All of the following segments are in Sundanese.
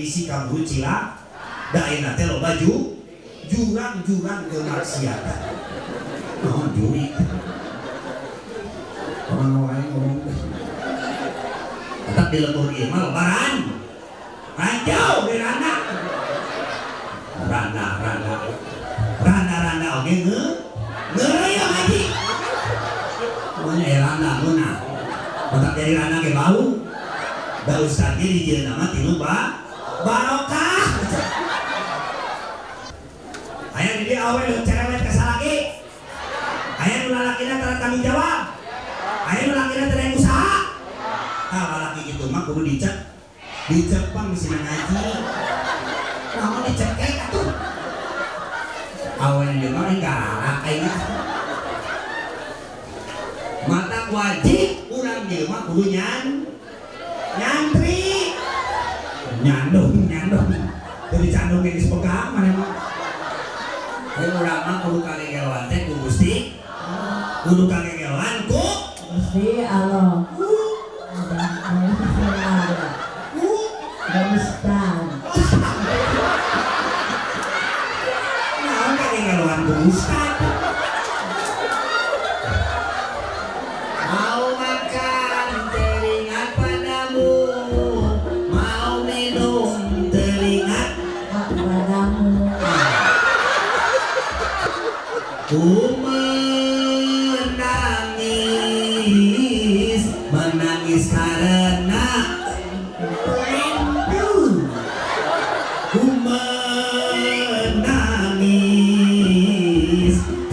bisi kaburu cilaka. Da ayeuna teh loba jurang-jurang kemaksiatan. Naon juri? Orang wae ngomong teh. Tetap di lembur ieu mah lebaran. Ranjau di rana. Rana-rana. Rana-rana oge ngeureuyeuh haji. Pokoknya aya rana meunah. Batak jadi rana ge bau. Da ustad ge dijieunna mah tinu barokah. Aya di dieu awewe nu cerewet ka salaki. Aya nu lalakina tara tanggung jawab. Aya nu lalakina tara yang usaha. Tah lalaki kitu mah kudu dicek. Dicepeng sina ngaji. Naon dicekek atuh. Awewe di mah ngararak aing. Mata wajib urang di mah kudu nyantri. Nyandung, nyandung. Jadi candung geus pegang maneh mah. Ayo urang mah kudu kagegeloan teh ku Gusti. Kudu kagegeloan ku Gusti Allah. Ustaz. Naon kagegeloan ku Ustaz? Mau makan teringat padamu, mau minum teringat padamu. Ku menangis, menangis karena rindu. Ku menangis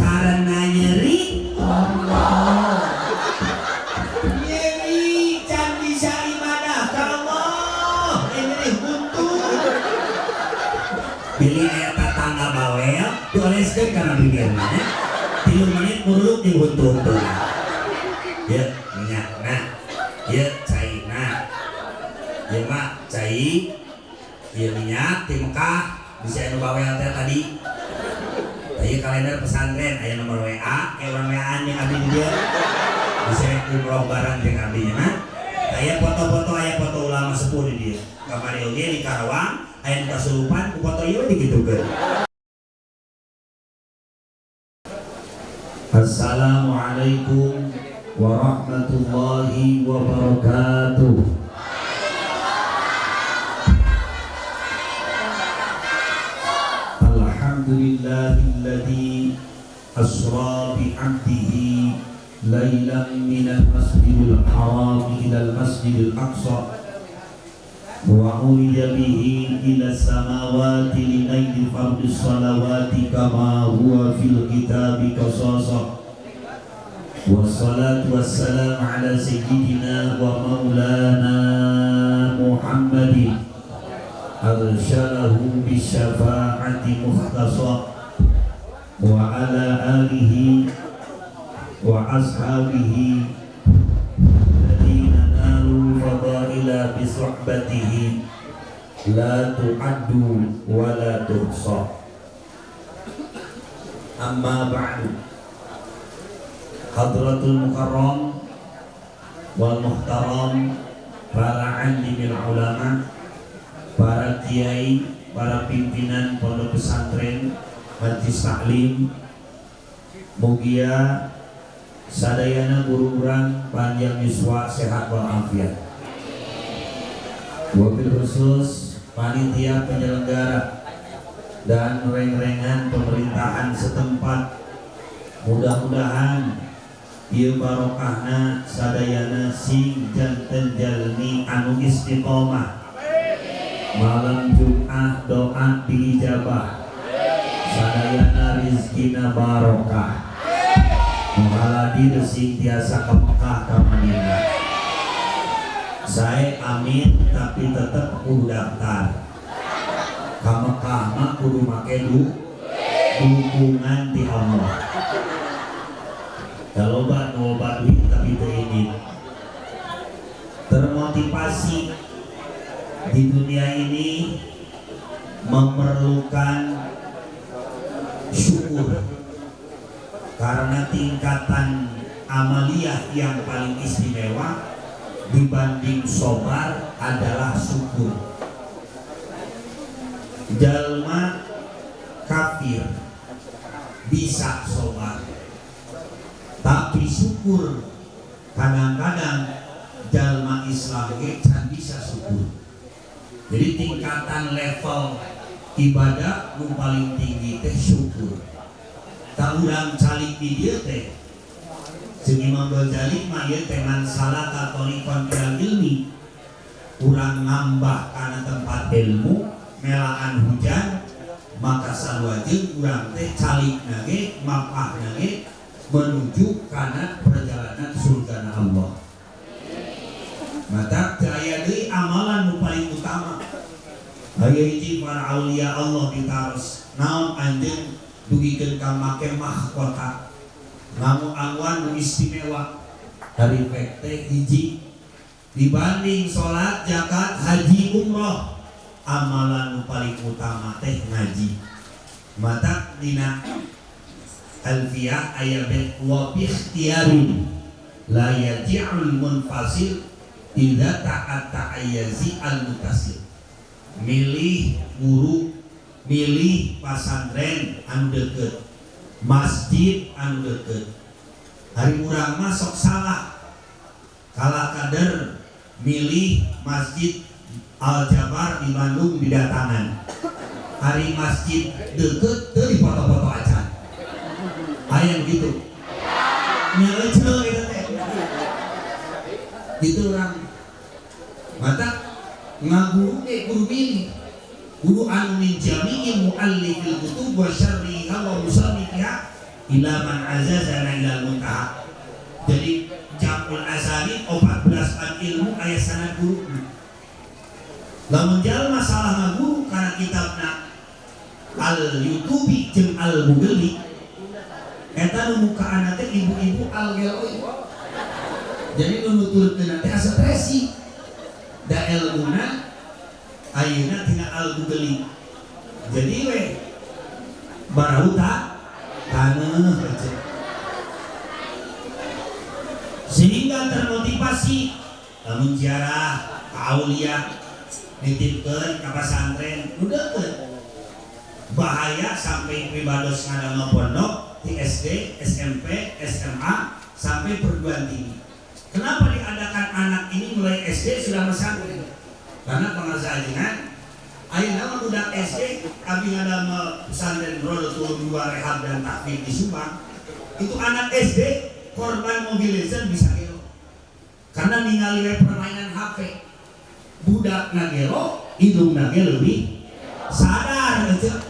karena nyeri. Nyeri can bisa ibadah ka Allah, nyeri buntu. Bilih aya tatangga bawel, dioleskeun kana bibirna. 3 menit muruluk di huntu-huntuna. Ieu minyakna, ieu caina. Ieu mah cai, ieu minyak ti Mekah, bisa anu bawel teh tadi. Ieu kalender pesantren aya nomor WA, kayak urang WA-an jeung abdi di dieu. Bisa umroh bareng jeung abdi nya mah. Aya foto-foto, aya foto ulama sepuh di dieu. Kamari oge di Karawang aya nu kasurupan ku foto ieu digitukeun. Assalamualaikum warahmatullahi wabarakatuh. Alhamdulillahilladzi asra bi 'abdihi lailan minal masjidil haram ilal masjidil aqsa wa urija bihi ila samawati linaili fardis salawati kama huwa fil kitabi qasasa. Wassalatu wassalamu ala sayyidina wa maulana Muhammadin arsyalahu bisyafa'ati muhtasa wa ala alihi wa ashabihi alladziina nalu fadaila bi suhbatihi la tu'addu wa la tuhsa. Amma ba'du. Hadratul Mukarram wal Muhtaram, para alimil ulama, para kiai, para pimpinan pondok pesantren, majlis taklim, mugia sadayana guru urang panjang yuswa sehat walafiat. Wabil khusus panitia penyelenggara dan reng-rengan pemerintahan setempat, mudah-mudahan ieu barokahna sadayana sing janten jalmi anu istiqomah. Malam Jumat doa diijabah, sadayana rizkina barokah. Muhaladir sing tiasa ke Mekah ka Madinah. Saya amin tapi tetep kudu daftar. Ka Mekah mah kudu make dukungan ti Allah. Loba nu loba duit tapi teu ingin. Termotivasi di dunia ini memerlukan syukur, karena tingkatan amaliyah yang paling istimewa dibanding sobar adalah syukur. Jalma kafir bisa sobar, tapi syukur kadang-kadang jalma Islam ge can bisa syukur. Jadi tingkatan level ibadah nu paling tinggi teh syukur. Tak urang calik di dieu teh jeung Imam Ghazali mah ieu teh man salaka thariqan ilal ilmi, urang nambah kana tempat ilmu melaan hujan, maka saluajeun urang teh calikna ge mapahna ge menuju kana perjalanan surgana Allah. Maka teu aya deui amalan nu paling utama. Aya hiji para aulia Allah ditaros, naon anjeun dugikeun ka make mahkota, ngamu-anguan nu istimewa. Dari teh hiji dibanding salat, zakat, haji, umroh, amalan nu paling utama teh ngaji. Mata dina Alfiyah aya bait wa bi ikhtiyarin la yaji'ul munfasil idza ta'at ta'ayyazi al mutasil. Milih guru, milih pasantren anu deukeut, masjid anu deukeut. Hari urang mah sok salah kalah kader milih masjid Al Jabar di Bandung didatangan. Hari masjid deukeut teu dipoto-foto acan. Aya gitu. Nya eceu eta teh. Gitu urang. Mata ngaguru ge kudu milih. Kudu anu min jami'i muallifil kutub wa syarriha wa musannifiha ila man azazana ilal muntaha. Jadi jamul asani 14 an ilmu aya sanad guru. Lamun jalma salah ngaguru kana kitabna al YouTubi jeung al Google, eta nu mukaan teh ibu-ibu al geloi. Jadi nu nuturkeun teh asa presi. Da ilmuna ayeuna tina al Google. Jadi we barauta taneuh aja. Sehingga termotivasi lamun ziarah ka aulia nitipkeun ka pasantren nu deukeut. Bahaya sampai pribados ngadamel pondok di SD, SMP, SMA sampai perguruan tinggi. Kenapa diadakan anak ini mulai SD sudah pesantren? Karena pengerjaan ajengan ayeuna mah budak SD abdi ngadamel pesantren Rodotul 2 Rehab dan Tahfidz di Subang. Itu anak SD korban Mobile Legends bisa gelo. Karena ningali we permainan HP. Budak gelo, indungna ge leuwih sadar aja.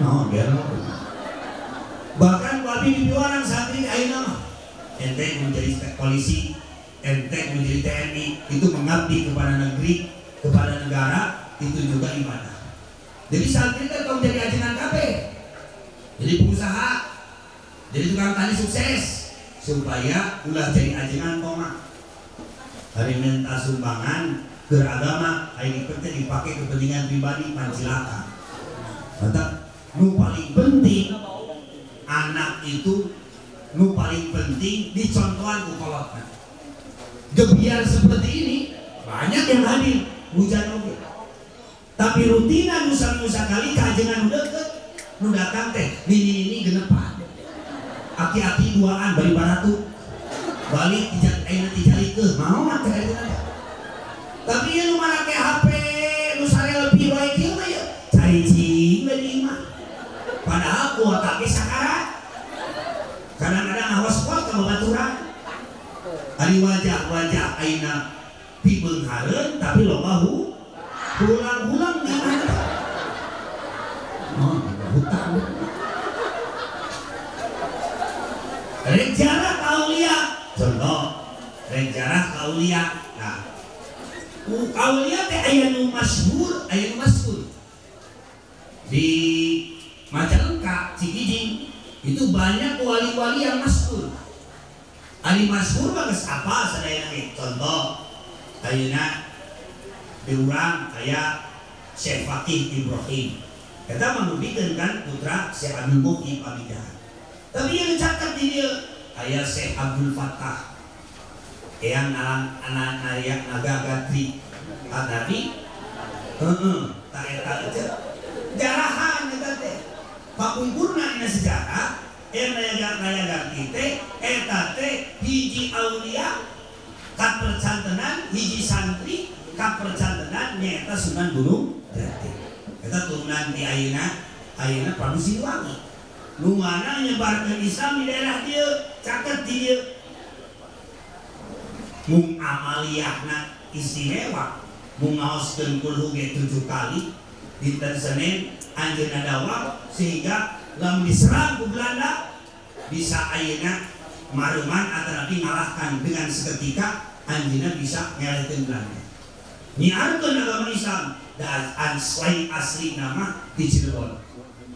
Oh, gelo. Bahkan babi di orang santri ayeuna mah ente menjadi polisi, ente menjadi TNI, itu mengabdi kepada negeri, kepada negara, itu juga ibadah. Jadi santri kan kalau jadi ajengan kabeh, jadi pengusaha, jadi tukang tani sukses, supaya ulah jadi ajengan koma. Hari minta sumbangan ke agama, hari penting dipakai kepentingan pribadi pancilaka. Mantap. Nu paling penting anak itu nu paling penting dicontohan ku kolotna. Gebiar seperti ini banyak yang hadir hujan oge. Tapi rutinan nu nusa kali kajengan nu deket nu datang teh nini-nini genepan. Aki-aki duaan bari baratu. Balik tijat ayeuna tijalikeun mau teh ayeuna. Tapi ieu nu make HP nu sarelpi wae kieu mah ieu caricing we di imah. Padahal kuota ge sakarat. Kadang-kadang awas kuat ka babaturan. Ari wajah-wajah ayeuna pibeunghareun tapi loba hulang-hulang di mana. Oh, hutang. Rek jarah kaulia, contoh rek jarah kaulia. Nah, kaulia teh aya nu masyhur, aya nu masyhur. Di Majalengka, Cikijing itu banyak wali-wali yang masyhur. Ari masyhur mah geus apa sadayana ge. Contoh ayeuna di urang aya Syekh Fakih Ibrahim. Eta mah nudikeun kan putra Syekh Abdul Muhyi Pamijahan. Tapi yang caket di dieu aya Syekh Abdul Fattah. Eyang anak anak naga gatri. Tapi Heeh, tah eta teh. Jarahan eta teh. Kapungkurna dina sejarah Naya ganti teh eta teh hiji aulia kapercantenan, hiji santri kapercantenan nyaeta Sunan Gunung Jati. Eta turunan di ayeuna ayeuna Prabu Siliwangi. Nu mana nyebarkeun Islam di daerah dieu, caket di dieu. Mung amaliyahna istimewa, mung ngaoskeun kulhu ge 7 kali dinten Senin anjeunna dawam sehingga lamun diserang ku Belanda bisa ayeuna maruman atanapi ngalahkan dengan seketika anjeunna bisa ngelehkeun Belanda. Nyiarkeun agama Islam dan lain asli nama di Cirebon.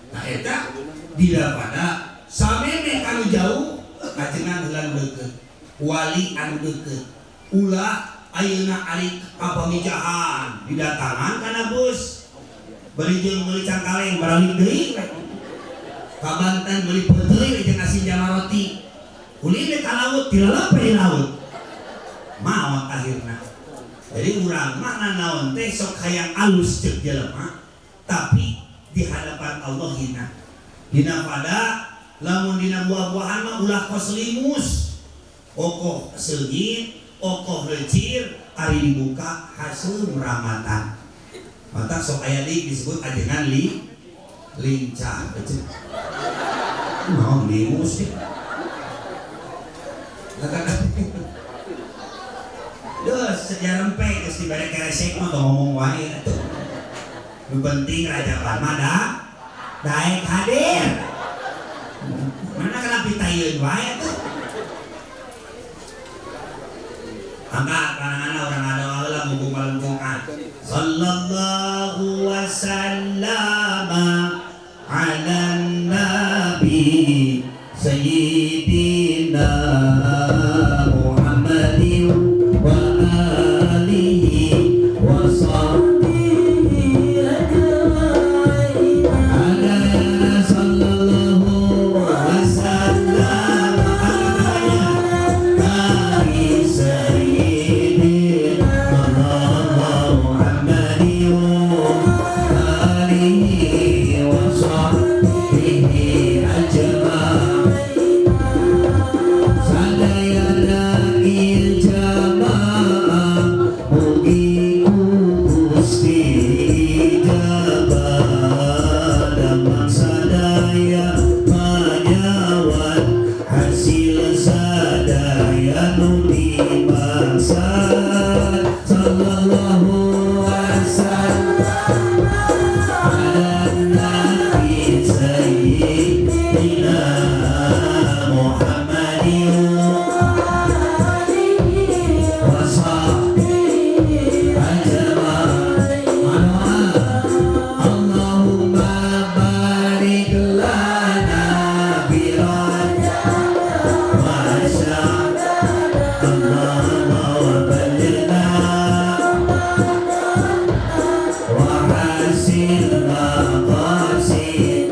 Nah eta daripada sameme kanu jauh ajengan heula deukeut, wali anu deukeut. Ulah ayeuna ari kapamijahan didatangan kana bus. Beli jeung meuli cangkaleng baralik deui we. Ka Banten meuli peuteuy we jeung asin jama roti. Ulin we ka laut tilelep we di laut. Maot akhirna. Jadi urang mah nanaon teh sok hayang alus ceuk jelema, tapi di hadapan Allah hina. Dina pada lamun dina buah-buahan mah ulah kos limus. Okoh seungit, okoh leucir, ari dibuka haseum ramatan. Mata sok aya deui disebut ajengan lincah. Naon limus teh? Duh, sejarah rempe geus dibere keresek mah tong ngomong wae atuh. Nu penting rajaban mah daek hadir. Mana kana pitayeun wae atuh. Angkat pananganna urang ngadoa heula mumpung malam Jumat. Sallallahu wasallama ala nabi sayyidina Muhammadin wa alihi wa sahbihi ajma'in. Ala sallallahu wasallama ala nabi sayyidina Muhammadin wa alihi wa sahbihi ajma'in. Sadayana il jamaah mugi Gusti ijabah damang sadaya panyawan hasil sadaya nu dimaksad. Sallallahu wasallam ala nabi sayyidina Muhammadin wa sahbihi ajma'in. Allahumma barik lana fi rajab wa sya'ban. Allahumma ballighna wa hasil maqasid.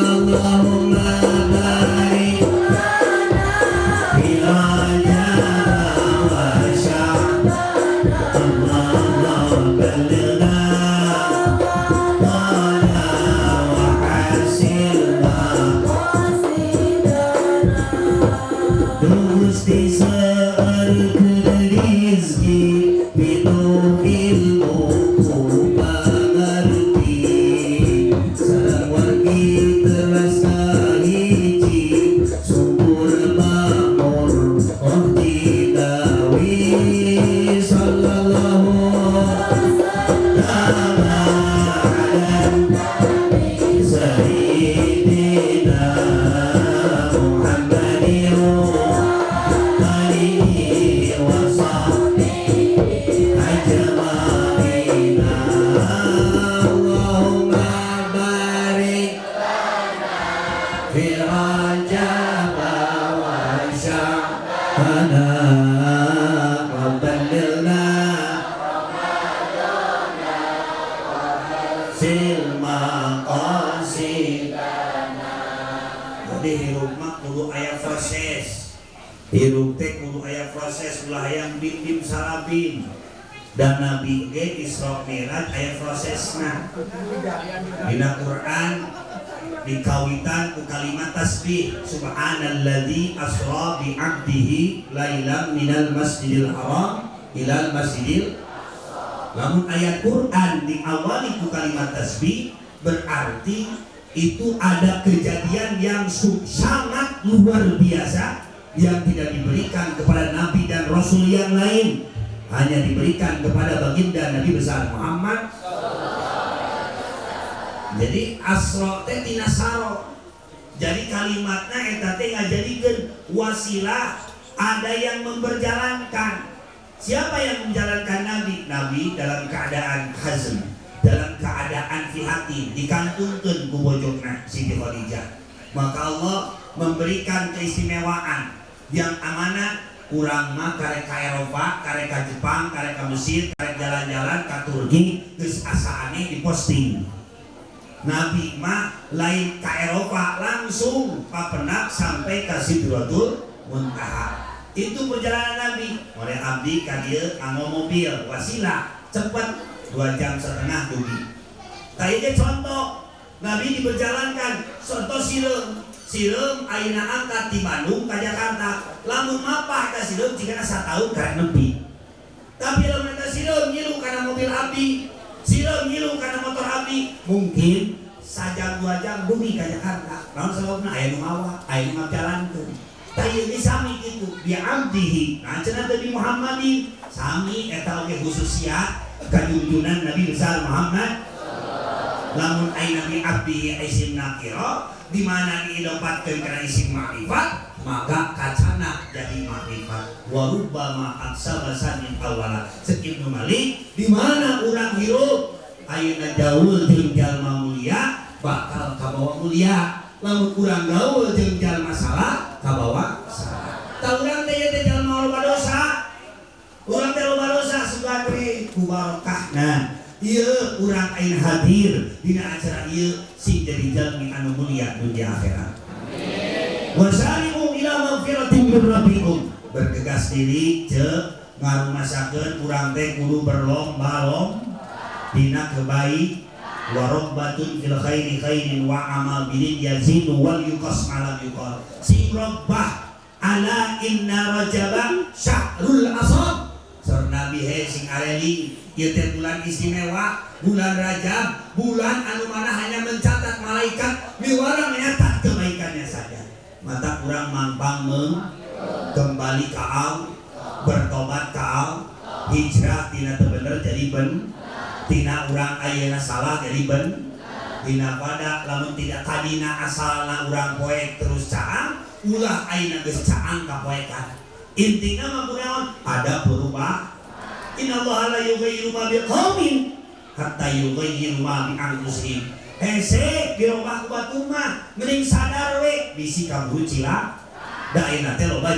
Allahumma barik fi rajab wa sya'ban. Allahumma ballighna wa hasil maqasid. Gusti saarkeun rizki pinuh ilmu ku pangarti sareng wargi teras kahiji subur makmur oh dinawi. Sallallahu ala sayyidina Muhammadin wa alihi wa sahbihi ajma'in. Allahumma barik fi rajab wa sya'ban wa ballighna fil maqasid. Jadi hirup mah kudu aya proses. Hirup teh kudu aya proses, ulah hayang bim-bim salabim. Dan Nabi ge Isra Mi'raj aya prosesna. Dina Quran dikawitan ku kalimat tasbih subhanalladzi asra bi 'abdihi lailan minal masjidil haram ilal masjidil. Lamun ayat Quran diawali ku kalimat tasbih berarti itu ada kejadian yang sangat luar biasa yang tidak diberikan kepada nabi dan rasul yang lain, hanya diberikan kepada baginda Nabi besar Muhammad. Jadi asra teh tina saro. Jadi kalimatna eta teh ngajadikeun wasilah, ada yang memperjalankan. Siapa yang menjalankan Nabi? Nabi dalam keadaan hazm, dalam keadaan prihatin, dikantunkeun ku bojona Siti Khadijah. Maka Allah memberikan keistimewaan yang amanah. Urang mah karek ka Eropa, karek ka Jepang, karek ka Mesir, karek jalan-jalan ka Turki, geus asa aneh diposting. Nabi mah lain ka Eropa, langsung papenak sampai ka Sidratul Muntaha. Itu perjalanan Nabi. Oleh abdi ka dieu nganggo mobil, wasilah cepet 2,5 jam dugi. Tah ieu contoh Nabi diperjalankan, contoh sireum. Sireum ayeuna angkat di Bandung ka Jakarta. Lamun mapah eta sireum jigana sataun karek nepi. Tapi lamun eta sireum ngilu kana mobil abdi, sireum ngilu kana motor abdi, mungkin sajam 2 jam dugi ka Jakarta. Naon sababna? Aya nu mawa, aya nu ngajalankeun. Tah ieu ge sami kitu, bi abdihi. Nah cenah teh bi Muhammadin, sami eta oge khususiat kajunjunan Nabi besar Muhammad. Lamun aya Nabi abdihi isim nakira di mana diidopatkeun kana isim ma'rifat, maka kacana jadi ma'rifat. Wa rubbama aksaba sanin awala. Cek Ibnu Malik, di mana urang hirup ayeuna gaul jeung jalma mulia bakal kabawa mulia. Lamun urang gaul jeung jalma salah kabawa salah. Tah urang teh ieu teh jalma loba dosa. Urang teh loba dosa sugan we ku barokahna. Ieu urang ayeuna hadir dina acara ieu sing jadi jalmi anu mulia dunia akhirat. Wasari'u ila magfiratin min rabbikum. Bergegas diri ceuk ngarumasakeun urang teh kudu berlomba-lomba dina kebaik wa rabbatun fil khairi khairin wa amal bilin yazinu wal yuqas malam yuqal. Sing robbah ala inna rajaba syahrul asad. Saur Nabi he sing areling ieu teh bulan istimewa, bulan Rajab, bulan anu mana hanya mencatat malaikat miwarang menyatat kebaikannya saja. Mata kurang mangpang kembali ka Allah, bertobat ka Allah, hijrah tina teu bener jadi ben, tina urang ayeuna salah jadi ben, tina pada lamun tidak tadina asalna urang poek terus caang, ulah ayeuna geus caang ka poekan. Intina mah kunaon? Ada perubahan. Innallaha la yughayyiru ma biqaumin hatta yughayyiru ma bi anfusihim. Hese dirobah ku batur mah mending sadar we bisi kaburu cilaka. Da ayeuna teh loba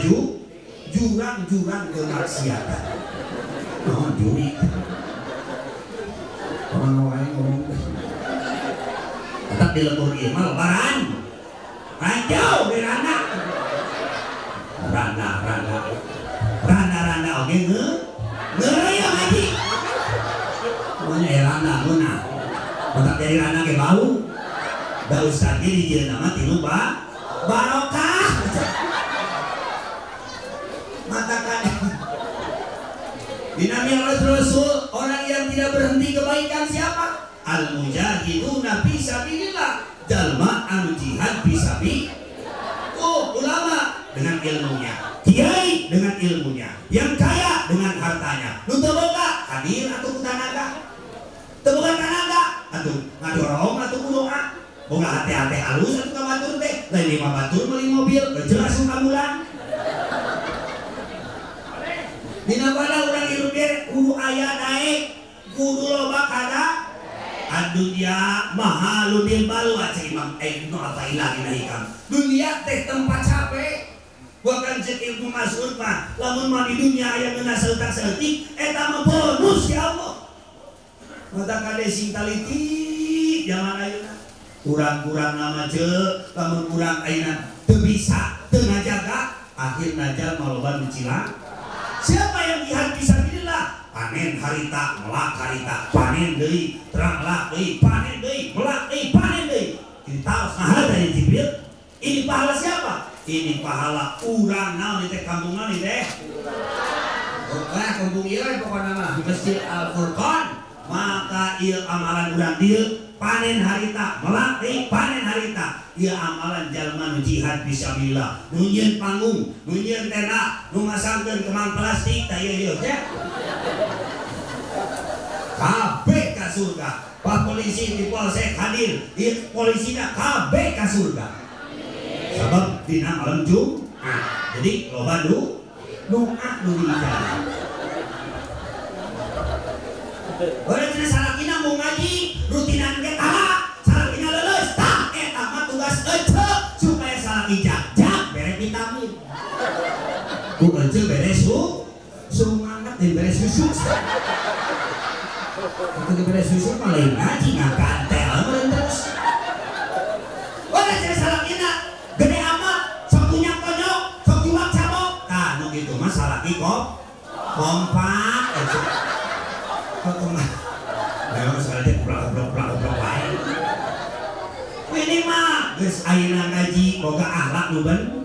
jurang-jurang kemaksiatan. Naon juri? Orang wae ngomong teh. Tetap di lembur ieu mah lebaran. Ranjau di rana. Rana rana. Rana rana oge ngeureuy haji. Pokoknya ya rana meunah. Otak dari rana ge bau. Da ustad ge dijieun nama tilu barokah. Mata kan Dina Mi'raj Rasul, orang yang tidak berhenti kebaikan siapa? Al mujahiduna fi sabilillah. Jalma anu jihad fi sabilillah. Oh, ulama dengan ilmunya, kiai dengan ilmunya, yang kaya dengan hartanya. Nu teu boga hadir atuh ku tanaga. Teu boga tanaga atuh ngadorong atuh ku doa. Boga hati-hati halus atuh ka batur teh. Lain lima batur meuli mobil, jelas ambulan. Dina pada urang hirup ge kudu aya naik, kudu loba kada. Adunya mahalunil balwa cek Imam Ibnu Athaillah dina hikam. Dunia teh tempat capek. Bahkan cek Ibnu Mas'ud mah lamun mah di dunia aya ngeunah saeutak-saeutik eta mah bonus ya Allah. Mata kade sing taliti zaman ayeuna. Kurang-kurang nama ceuk, lamun kurang ayeuna teu bisa, teu ngajaga, akhirna jalma loba nu cilaka. Siapa yang jihad fisabilillah? Panen harita, melak harita, panen deui, terang melak deui, panen deui, melak deui, panen deui. Ditaos nah dari Jibril, ini pahala siapa? Ini pahala urang naon teh kampung naon teh? Wah, kampung ieu pokona mah di Masjid Al Furqan. Maka ieu amalan urang dieu panen harita, melak deui, panen harita. Ieu amalan jalma nu jihad fisabilillah, nu nyieun panggung, nu nyieun tenda, nu masangkeun kemang plastik tah ieu ieu nya. Kabeh ka surga. Pak polisi di polsek hadir, ieu polisina kabeh ka surga. Sabab dina malam Jumat. Jadi loba doa nu diijabah. Orang cenah salakina mau ngaji, rutinan ge tara, salakina leuleus, tah eta mah tugas ece supaya salaki jag-jag bere vitamin. Ku ece bere sumangat dan bere susu. Itu bere susu mah lain ngaji ngagantel meureun terus. Orang cenah salakina gede amat, sok tunyak tonyok, sok juak cabok. Tah nu kitu mah salaki kok kompak ece. Memang sekali teh goblok-goblok wae. Ini mah geus ayeuna ngaji boga akhlak nu ben.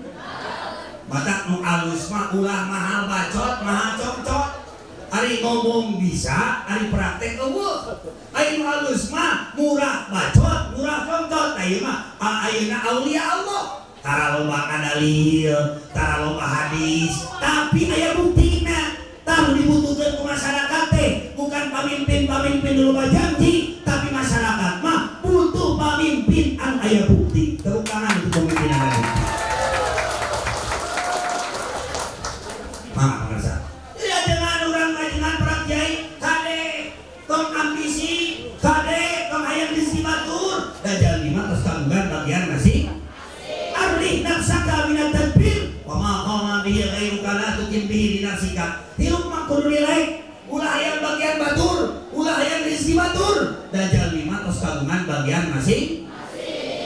Matak nu alus mah ulah mahal bacot, mahal congcot. Ari ngomong bisa, ari praktek eueuh. Ari nu alus mah murah bacot, murah congcot. Tah ieu mah ayeuna aulia Allah. Tara loba kadalil, tara loba hadis, tapi aya buktina. Tahu dibutuhkan ke masyarakat teh bukan pemimpin-pemimpin dulu janji, tapi masyarakat mah butuh pemimpin anu aya bukti. Tepuk tangan untuk pemimpin anu aya bukti. Mangga pemirsa. Ya jangan urang ngajengan para kiai kade tong ambisi, kade tong hayang rezeki batur, da jalmi mah tos kagungan bagian masing. Arli nafsaka minat tadbir wa ma qama bihi ghairuka la tukim bihi li nafsika. Hirup mah kudu nilai, ulah hayang bagian batur, ulah hayang rezeki batur, da jalmi mah tos kagungan bagian masing.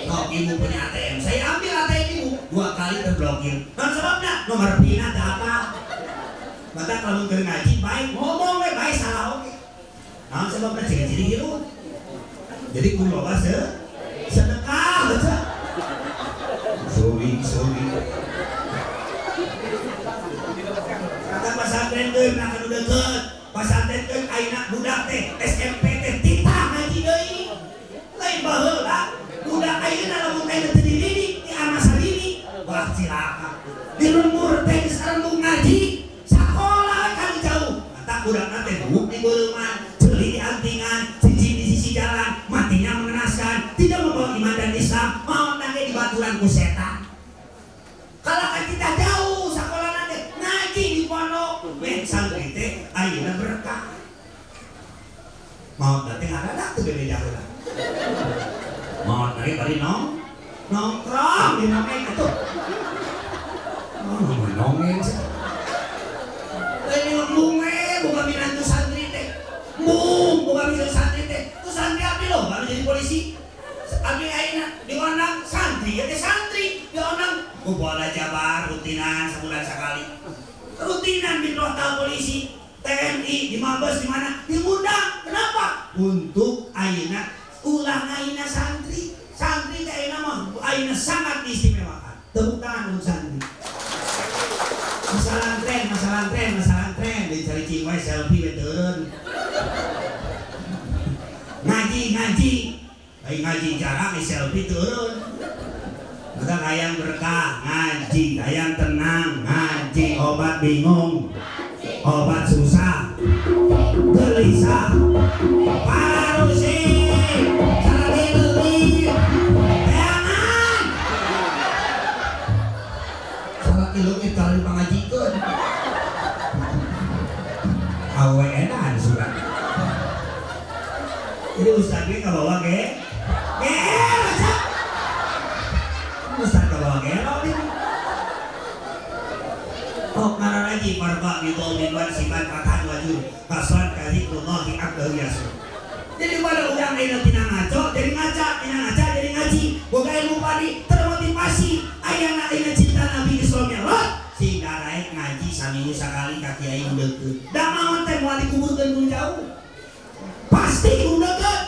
Sok ibu punya ATM, saya ambil ATM ibu 2 kali terblokir. Nah sebabna nomor PIN teh apa? Maka kalau keur ngaji baik ngomong we baik salah oge. Naon sebabna ciri-ciri hirup. Jadi kudu loba sedekah baca. Sorry, sorry. Kata pasantren geus nah anu deukeut. Pasantren geus ayeuna budak teh SMP teh titah ngaji deui. Lain baheula budak ayeuna lamun aya teu dididik di anak sadini wah cilaka. Di lembur teh geus arembung ngaji, sakola kali jauh. Mata budakna teh buuk di beureman, ceuli di antingan, cicing di sisi jalan, matinya mengenaskan, tidak membawa iman dan Islam, maot ge dibaturan ku setan. Kalau kan kita jauh sekolah nanti ngaji di pondok, men santri teh ayeuna berkah. Maot teh ngadadak teu bebe jauh lah. Maot teh bari nongkrong di nongeng atuh. Oh, nongeng sih. Lain ngomong we buka minantu santri teh. Mung buka minantu santri teh. Tuh santri abdi loh baru jadi polisi. Abdi ayeuna diundang santri ya teh santri diundang ku bola jabar rutinan sebulan sekali. Rutinan di total polisi TNI di Mabes di mana diundang. Kenapa? Untuk ayeuna ulah ayeuna santri. Santri teh ayeuna mah ayeuna sangat diistimewakan. Tepuk tangan untuk santri. Masalah tren, masalah tren, masalah tren dicari cing wae selfie we teureun. Ngaji, ngaji. Ai ngaji jarang di selfie turun. Maka hayang berkah ngaji, hayang tenang ngaji, obat bingung, obat susah, gelisah, parusi, cari beli, jangan. Salah kilu kali pangajikeun. Awe edan surat. Jadi ustaz ge kabawa ge. Gelo, Cak. Ustaz kabawa gelo nih. Oh, ngaran lagi marba gitu min sifat katan wajur kasran kazikrullahi abdahu yasun. Jadi pada urang ayeuna tina ngaco jadi ngaca, tina ngaca jadi ngaji. Boga ilmu padi termotivasi ayana ayeuna cinta Nabi Isra Mi'raj sehingga raek ngaji sami. Saminggu sakali ka kiai nu deukeut. Da maot teh moal dikuburkeun ku jauh. Pasti nu deukeut.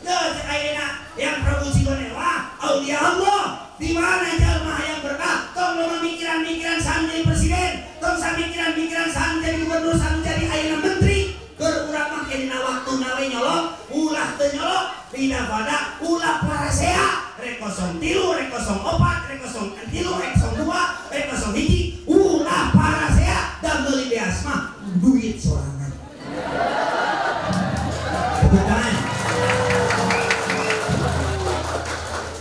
Ya cek ayeuna yang Prabu Cigonewa, aulia Allah, di mana jalma hayang berkah, tong loba mikiran-mikiran saha jadi presiden, tong samikiran-mikiran saha jadi gubernur, saha jadi ayeuna menteri. Keur urang mah dina waktuna we nyolok, ulah teu nyolok, dina pada ulah parasea, rek 03, rek 04, rek 03, rek 02, rek 01, ulah parasea da meuli beas mah duit sorangan. Tepuk tangan.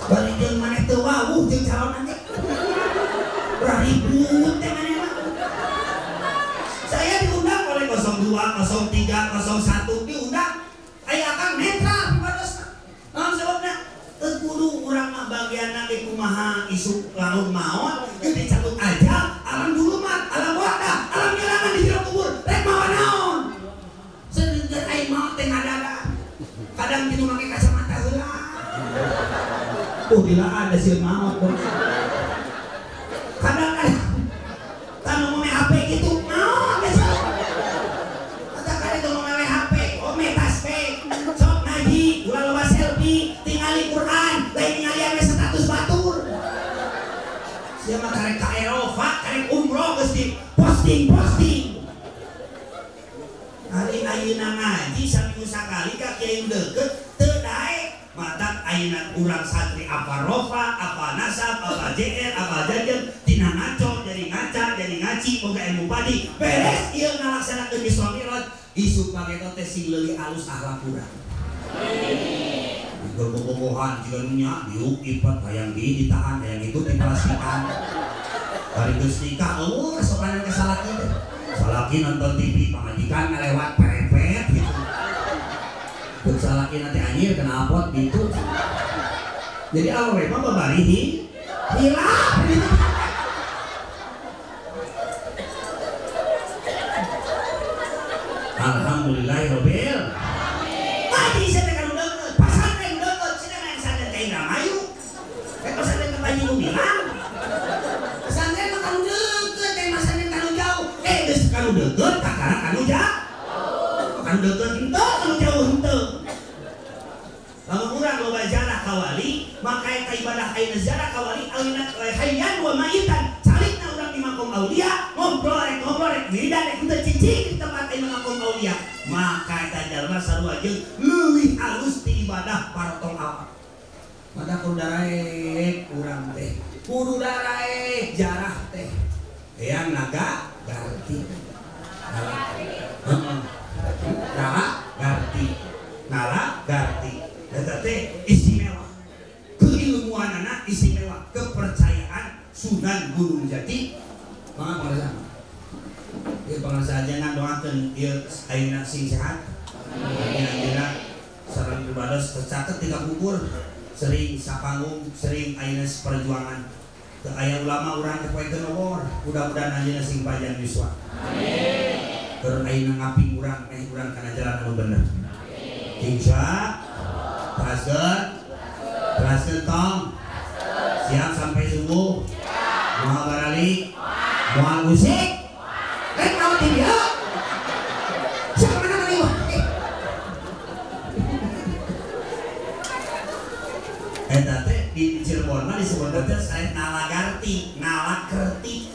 Balik jeung maneh teu wawuh jeung calon teh. Ribut teh maneh mah. Saya diundang oleh 02, 03, 01 diundang. Aya akang netral pipadosna. Naon sababna? Teu kudu urang mah bagianna ge kumaha isuk lamun maot geus dicabut aja alam dulumat, alam wadah, alam nyerangan di jero kubur. Rek mawa naon? Sedeungkeun aing maot teh ngadada. Kadang kitu make kacamata heula. Oh, bila ada sieun maot. Kadang-kadang tanu mau HP gitu maot geus. Kata kali tuh mau HP, oh metas pe. Sok ngaji, ulah loba selfie, tingali Quran, lain ningali ame status batur. Sia mah karek ka Eropa, karek umroh geus di posting-posting. Hari ayeuna ngaji saminggu sakali ka kiai deukeut teu daek. Matak ayeuna urang santri apa rofa, apa nasab, apa JR, apa jajan, tina ngaco jadi ngaca, jadi ngaci, boga ilmu padi, beres ieu ngalaksanakeun Isra Mi'raj, isuk pageto teh sing leuwih alus akhlak urang. Bobogohan jiga nu nya diuk ipet hayang di ditahan, hayang itu diplastikan. Bari geus nikah eueuh sopanan ka salaki teh. Salaki nonton TV pamajikan ngalewat perepet gitu. Teu salaki nanti anjir kena apot gitu. Jadi awewe mah babari hilap gitu. Alhamdulillahirabbil alamin. Ngaji sia teh kanu deukeut, pasantren deukeut, sia teh pesantren ka Indramayu. Rek pesantren ka Panji Gumilang. Pesantren mah kanu deukeut, teh pesantren kanu jauh. Geus kanu deukeut kakara kanu jauh. Kanu deukeut henteu, kanu jauh henteu. Lamun urang loba jarah ka wali, maka eta ibadah ayeuna jarah ka wali ayeuna hayyan wa mayitan. Calikna urang di makom aulia, ngobrol rek wiridan rek henteu cicing di tempat ayeuna makom aulia. Maka eta jalma sarua jeung leuwih alus ti ibadah parotong awak. Maka kudu daraek urang teh. Kudu daraek jarah teh. Eyang naga garti. Nala garti. Nala garti. Eta teh istimewa. Keilmuanana istimewa, kepercayaan Sunan Gunung Jati. Mangga pangarsa. Ieu pangarsa ajengan doakeun ieu ayeuna sing sehat. Amin ayeuna sareng ibadah tercatet di kapungkur, sering sapanggung, sering ayeuna perjuangan. Teu aya ulama urang teh poekeun obor, mudah-mudahan ayeuna sing panjang yuswa. Amin. Keur ayeuna ngaping urang meh urang kana jalan anu bener. Insya teraskeun, teraskeun tong. Siap sampai subuh. Moal baralik, moal usik. Rek naon di dieu? Siapa mana mana ieu? Eta teh di Cirebon mah disebut teh sae nalagarti, nalakerti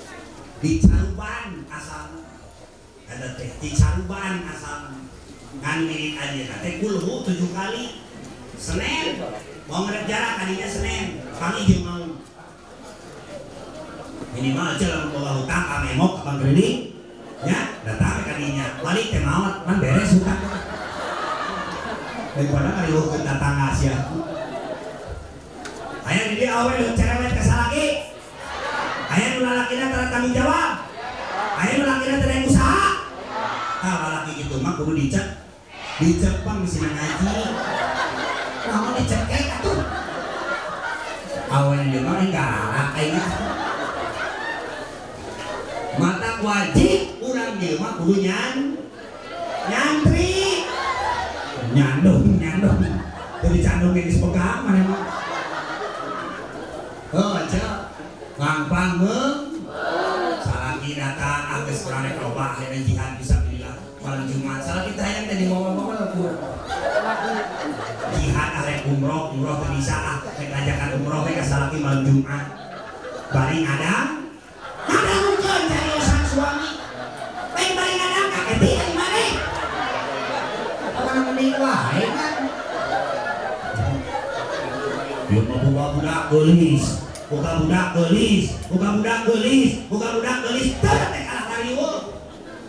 di Caruban asalna. Eta teh di Caruban asalna. Ngan mirit ayeuna teh kulhu 7 kali. Senin, mau ngerek jarak kadinya Senin, panggih jeung mau. Minimal aja lamun boga hutang ka memok ka bank kredit, nya datang kadinya, balik teh maot, man beres hutang. Daripada ngariweuhkeun tatangga sia. Aya di dieu awewe nu cerewet ka salaki. Aya nu lalakina tara tanggung jawab. Aya nu lalakina tara usaha. Tah lalaki kitu mah kudu dicek. Dicepang di sini ngaji. Naon dicekek atuh. Awewe di mah galak aing. Mata wajib urang dieu mah kudu nyantri. Nyandung, nyandung. Teu dicandung geus pegang maneh mah. Heuh, cek. Ngangpang meung. Salaki datang. Urang rek loba hayang jihad fisabilillah malam Jumat. Salah kita hayang teh di momen-momen kurang. Jihad ah rek umroh, umroh teu bisa ah rek ngajakan umroh we ka salaki malam Jumat. Bari ngadang, ngadangukeun cariosan suami. Lain bari ngadang kaketi ari maneh. Apa mending wae kan. Ieu mah boga budak geulis, boga budak geulis, boga budak geulis, boga budak geulis, teu teh kalah kariweuh.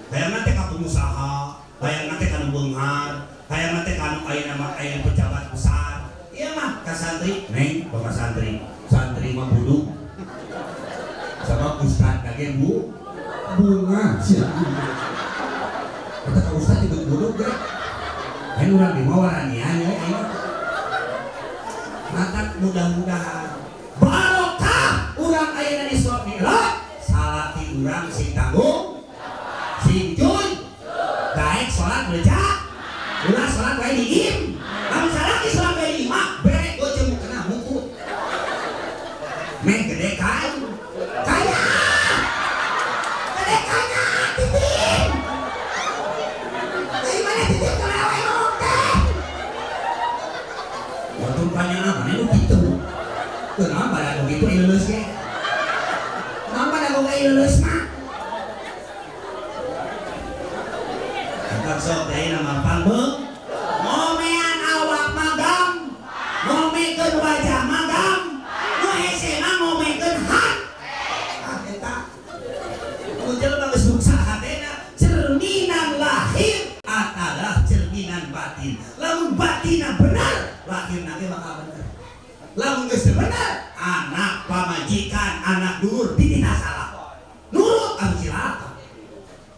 Hayangna teh ka pengusaha, hayangna teh ka nu beunghar, hayangna teh ka nu ayeuna mah aya pejabat besar. Ieu mah ka santri, neng boga santri. Santri mah buduk. Sabab ustad kage bu bunga sia. Eta ka ustad juga buduk ge. Lain urang di mah waranian ya ayeuna. Maka mudah-mudahan barokah urang ayeuna Isra Mi'raj salaki urang sing tanggung sing jun daek salat beja ulah salat wae di im lamun salaki salat wae di imah bere goceng kena mukut meh gede kan kaya gede kaya titip dari mana titip kana wae ngomong teh waktu tanya apa nih lu gitu kenapa pada begitu lulus ge kenapa pada boga lulus mah sok teh nama pangbeung ngomean awak magam ngomekeun wajah magam nu hese mah ngomekeun hat ah eta mun jelema geus ruksak hatena cerminan lahir adalah cerminan batin lamun batinna benar lahirna ge bakal bener lamun geus teu bener anak pamajikan anak dulur dititah salah nurut anu cilaka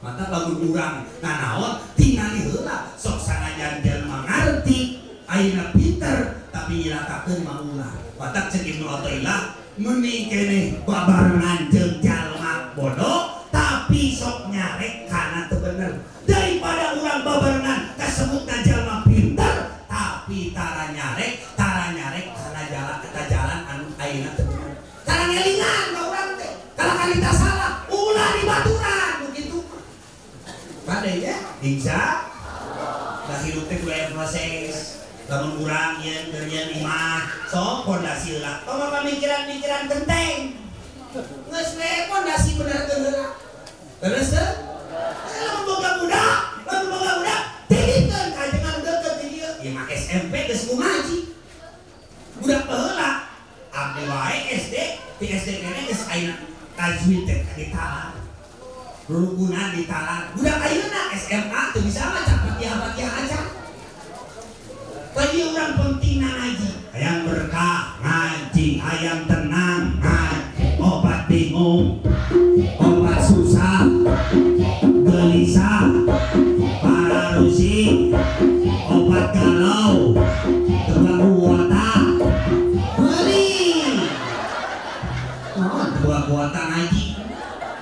mata lamun urang nanaon tingali heula sok sanajan jelema ngarti ayeuna pinter tapi nyilakakeun mah ulah batak ceuk Ibnu Athaillah mending keneh babarengan jeung jalma bodoh tapi sok nyarek kana teu bener daripada urang babarengan kasebutna jalma pinter tapi tara nyarek kana jalan eta jalan anu ayeuna teu bener tara ngelingan ka urang teh kalau kalita salah ulah dibaturan nu kitu kade ya insya Allah hirup teh kudu aya proses lamun urang yeun keur yeun imah sok pondasi heula tong pamikiran-mikiran genteng geus we pondasi benerkeun heula terus teu lamun boga budak titipkeun ka ajengan deukeut di dieu ieu mah SMP geus ngaji budak baheula abdi wae SD di SD keneh geus ayeuna tajwid teh ditalar rukunan ditalar budak ayeuna SMA teu bisa maca Fatihah-Fatihah aja. Bagi orang penting ngaji, hayang berkah ngaji, hayang tenang ngaji, obat bingung, obat susah, gelisah, para rusik, obat galau, tebak kuota, beli, oh, tebak kuota ngaji.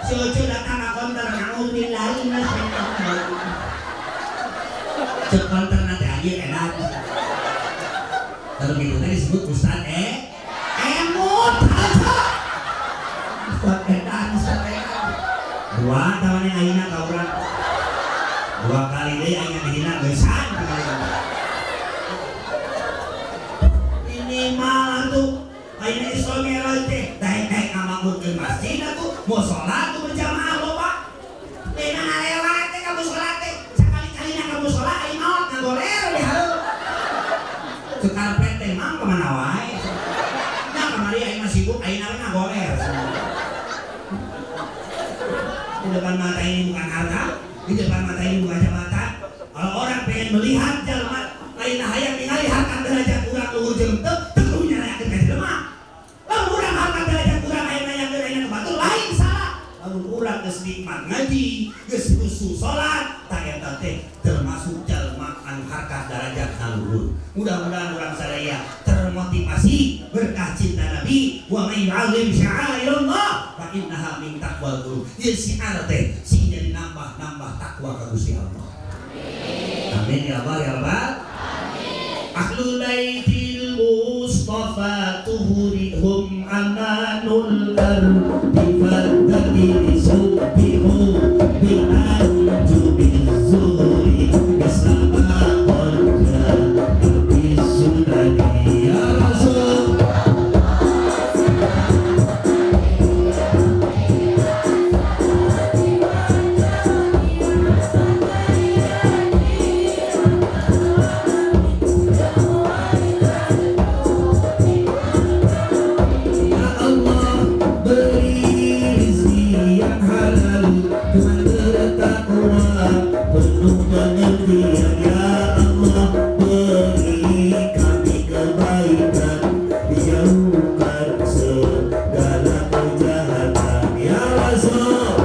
Si Ojo datang ke konter ngaulillahi minasyaitonir. Cek konter nanti aja enak. Kalau gitu tadi disebut Ustaz emut aja. Ustaz edan, Ustaz edan. Dua tawannya ayeuna ka urang. Dua kali deui ayeuna dihina geusan. Minimal atuh ayeuna Isra Mi'raj teh daek-daek ngamakmurkeun masjid atuh musola atuh berjamaah loba. Dena ngalewat teh ka musola teh sakali-kalina ka musola ari maot ngagoler di hareup. Cek karpet teh mang ka mana wae. Nya kamari aing mah sibuk ayeuna we ngagoler. Di depan mata ini bukan harta, di depan mata ini bukan jabatan. Kalau orang pengen melihat jelema lain hayang ningali harkat derajat urang luhur jeung teu teu kudu nyarakeun ka jelema. Lamun urang harkat derajat urang aya nanyakeun ayeuna ka batur lain salah. Lamun urang geus nikmat ngaji, geus rusuh salat, tah eta teh termasuk jelema anu harkat derajat luhur. Mudah-mudahan urang sadaya termotivasi berkah cinta Nabi wa may yu'azzim sya'airallah fa innaha min taqwal qulub. Ieu syiar teh sing jadi nambah-nambah takwa ka Gusti Allah. Amin ya Allah ya Rabbal. Ahlul baitil Mustafa tuhurihum amanul ardi fadaki subbihu bil diam. Ya Allah, beri kami kebaikan, dijauhkan segala kejahatan. Ya Rasul,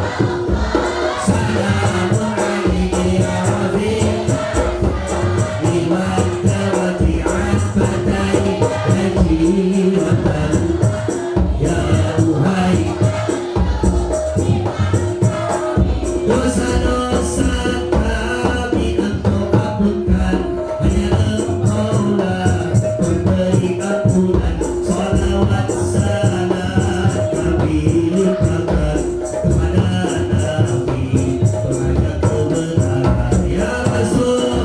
salamun alaika ya Rafiq, bimaddawati an fatai najiratan ya Uhai. Dosa-dosa kami Engkau ampunkan, hanya Engkaulah pemberi ampunan. Salawat salam kami limpahkan kepada Nabi pengajak kebenaran. Ya Rasul,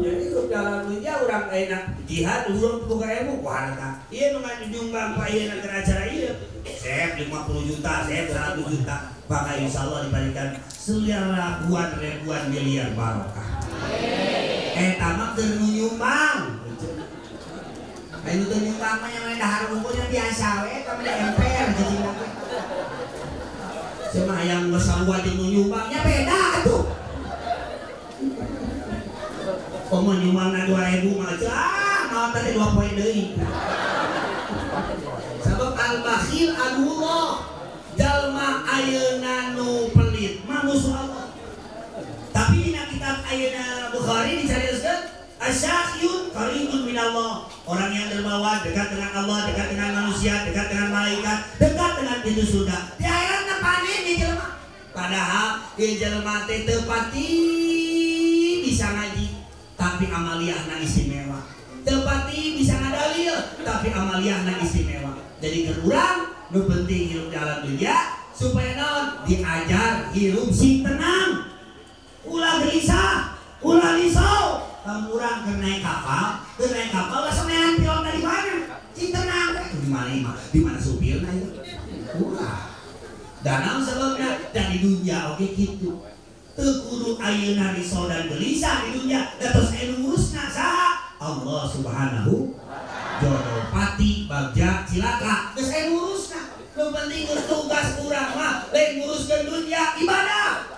Jadi dalam dunia orang enak jihad urang boga ilmu ku harta. Ieu nu ngajunjung pa ieu keur acara ieu. Sep 50 juta, sep 100 juta. Maka insyaallah diberikan ribuan ribuan miliar barokah. Eta mah keur nu nyumbang. Anu teu nyumbang mah yang dahar unggulnya biasa we, eta mah di emper cicingna teh. Cenah hayang geus sarua jeung nu nyumbangnya beda atuh. Komo nyumbangna 2000 mah ah naon teh 2 poe deui. Sabab al-bakhil aduwwullah. Jalma ayeuna nu pelit mah musuh Allah. Tapi dina kitab ayeuna Bukhari dicarioskeun asyakhiyun qaribun minallah. Orang yang dermawan dekat dengan Allah, dekat dengan manusia, dekat dengan malaikat, dekat dengan pintu surga. Di akhiratna panen ieu jelema. Padahal ieu jelema teh teu pati bisa ngaji, tapi amaliyahna istimewa. Teu pati bisa ngadalil, tapi amaliyahna istimewa. Jadi keur urang nu penting hirup di alam dunia supaya naon diajar hirup sing tenang, ulah gelisah, ulah risau. Kamu urang keur naik kapal, lah somean pilot dari mana? Sing tenang we. Di mana imah? Di mana supirna ieu? Ulah. Dan naon sebabna? Dan di dunia oge kitu. Teu kudu ayeuna risau dan gelisah di dunia, da tos aya nu ngurusna saha? Allah Subhanahu jodoh pati bagja cilaka geus aya nu ngurusna. Nu penting geus tugas urang mah lain nguruskeun dunia, ibadah.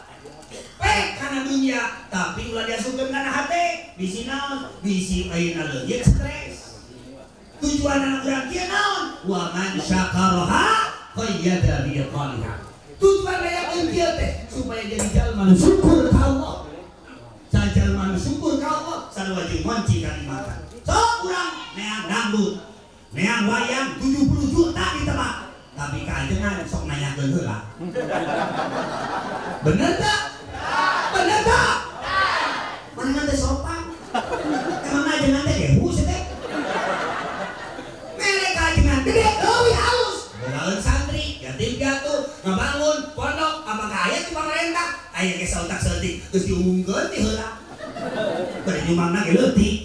Pek kana dunia, tapi ulah diasupkeun kana hate, bisi naon? Bisi ayeuna leungit stres. Tujuan anak urang kieu naon? Wa man syakaraha qayyada bi qaliha. Tujuan layakeun kieu teh supaya jadi jalma nu syukur ka Allah. Jalma nu syukur ka Allah sarua jeung ngonci kanikmatan. Sok urang neang dangdut, neang wayang 70 juta ditebak. Tapi kaajengan sok nanyakeun heula. Bener tak? Bener tak? Mana teh sopan? Emang ajengan teh gehu sih teh? Mere kaajengan gede leuwih halus. Bogaeun santri, yatim piatu, ngabangun pondok, apakah aya ti pamarentah? Aya ge saotak saeutik geus diumumkeun ti heula. Bari nyumbangna ge leutik.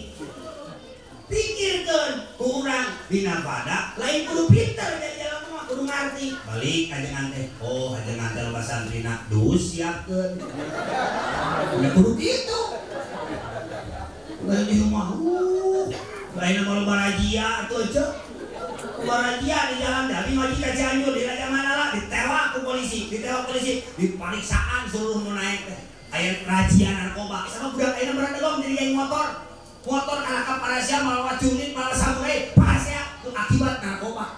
Pikirkeun ku urang dina pada lain kudu pinter jadi jalan mah kudu ngarti. Balik ajengan teh, oh ajengan teh loba santrina, dus siapkeun. Udah kudu kitu. Lain di rumah, lain mah loba razia atuh aja. Loba razia di jalan dari ngaji ka Cianjur di Raja Mandala ditewak ku polisi, diperiksaan seluruh nu naik teh. Aya razia narkoba sama budak ayeuna beradegong jadi geng motor. Motor kalakap parasia malah culit malah samurai parasia itu akibat narkoba.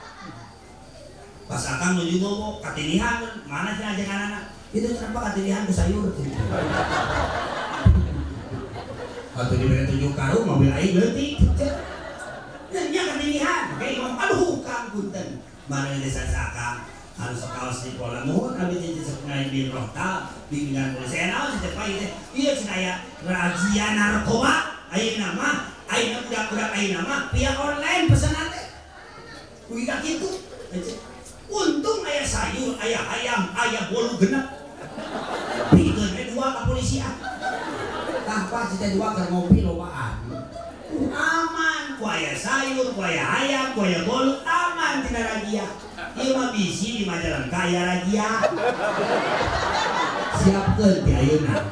Pas akang menuju bobo katinihan mana sih ajakan anak itu kenapa katinihan ke sayur Waktu diberi 7 karung mobil aing leutik. Nya katinihan oke aduh kang punten mana desa sakang harus kaos di pola mohon abdi teh sok ngain di rohta bimbingan polisi naon sih teh ieu cenah aya razia narkoba ayeuna mah Ayeuna budak-budak ayeuna mah via online pesanan teh. Kuy ka kitu. Untung aya sayur, aya ayam, aya bolu genep. Pikeun we dua ka polisian. Tah Pak si teh dua keur ngopi lobaan. Aman, ku aya sayur, ku aya ayam, ku aya bolu, aman tina razia. Ieu mah bisi di Majalengka aya razia. Siapkeun ti ayeuna.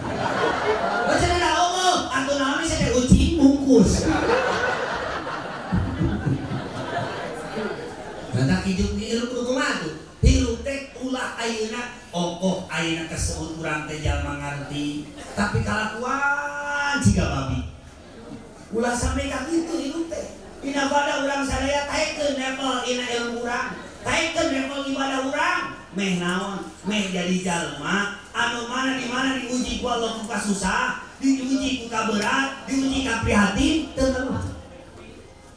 Cenah da eueuh, atuh naon we teh ucing bungkus. Mata hidup hirup kudu kumaha tuh? Hirup teh ulah ayeuna okoh ayeuna kasebut urang teh jalma ngarti, tapi kalakuan siga babi. Ulah sampai ka kitu hirup teh. Dina pada urang sadaya taekeun level dina ilmu urang, taekeun level ibadah urang. Meh naon? Meh jadi jalma anu mana di mana diuji ku Allah ku kasusah, diuji ku kaberat, diuji ka prihatin, teu ngeluh.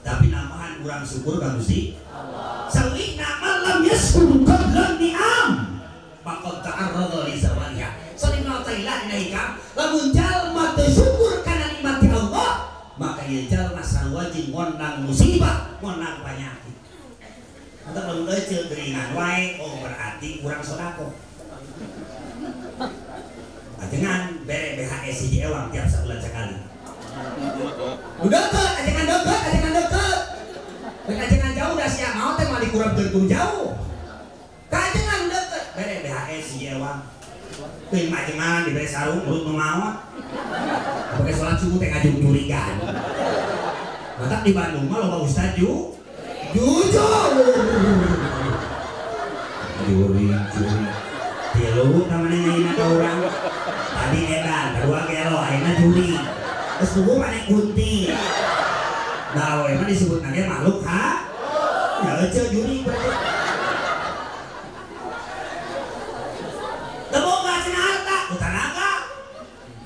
Tapi nambahan urang syukur ka Gusti Allah. Sawina man lam yashkur qabla ni'am faqad ta'arrada li zawaliha. Salimna ta'ala dina hikam, lamun jalma teu syukur kana nikmat Allah, maka ieu jalma sarua jeung ngondang musibah, ngondang panyakit. Atau lamun euceul geringan wae, oh berarti kurang sedekah. Ajengan bere BHS hiji ewang tiap sabulan sekali. Nu deukeut, ajengan deukeut, ajengan deukeut. Rek ajengan jauh da sia maot teh moal dikurepkeun ku jauh. Ka ajengan deukeut, bere BHS hiji ewang. Teuing mah ajengan dibere sarung urut nu maot. Pake salat subuh teh ngajung curigaan. Matak di Bandung mah loba ustad jujur. Juring, juring. Tilu ka maneh nyaina ka urang. Tadi edan, kedua gelo, ayeuna juring. Geus puguh maneh kunti. Nah, we mah disebut nage makhluk ha? Ya euceul juring berarti. Teu boga cenah harta, ku tanaga.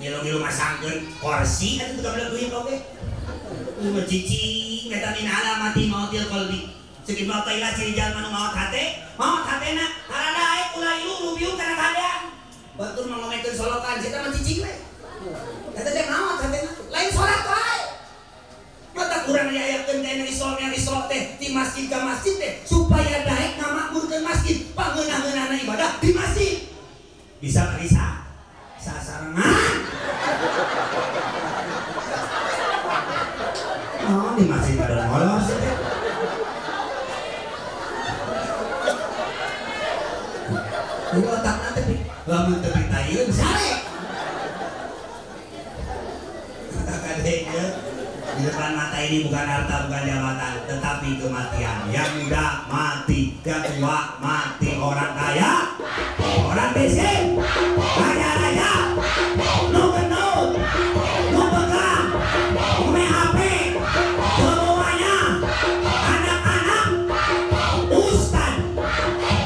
Ngilu-ngilu masangkeun kursi atuh teu gablek duit oge. Ieu mah cicing eta min alamati mautil qalbi. Ceuk Ibnu Athaillah ciri jalma nu maot hate, maot hatena haradaek ulah ilu rubiung kana kahadean. Batur mah ngomekeun solokan, si eta mah cicing we. Eta teh maot hatena, lain salat wae. Mata kurang diayakeun ka anu isra mi'raj teh di masjid ka masjid teh supaya daek ngamakmurkeun masjid, pangeunah-ngeunahna ibadah di masjid. Bisa bisa sasarengan. Oh, di masjid pada molor sih teh. Jadi otakna teh lamun teu pitayeun sare. Kata di depan mata ini bukan harta, bukan jabatan, tetapi kematian. Yang muda mati, yang tua mati, orang kaya, orang miskin, raja-raja, nu gendut, nu pegang, nu HP, semuanya, anak-anak, ustad,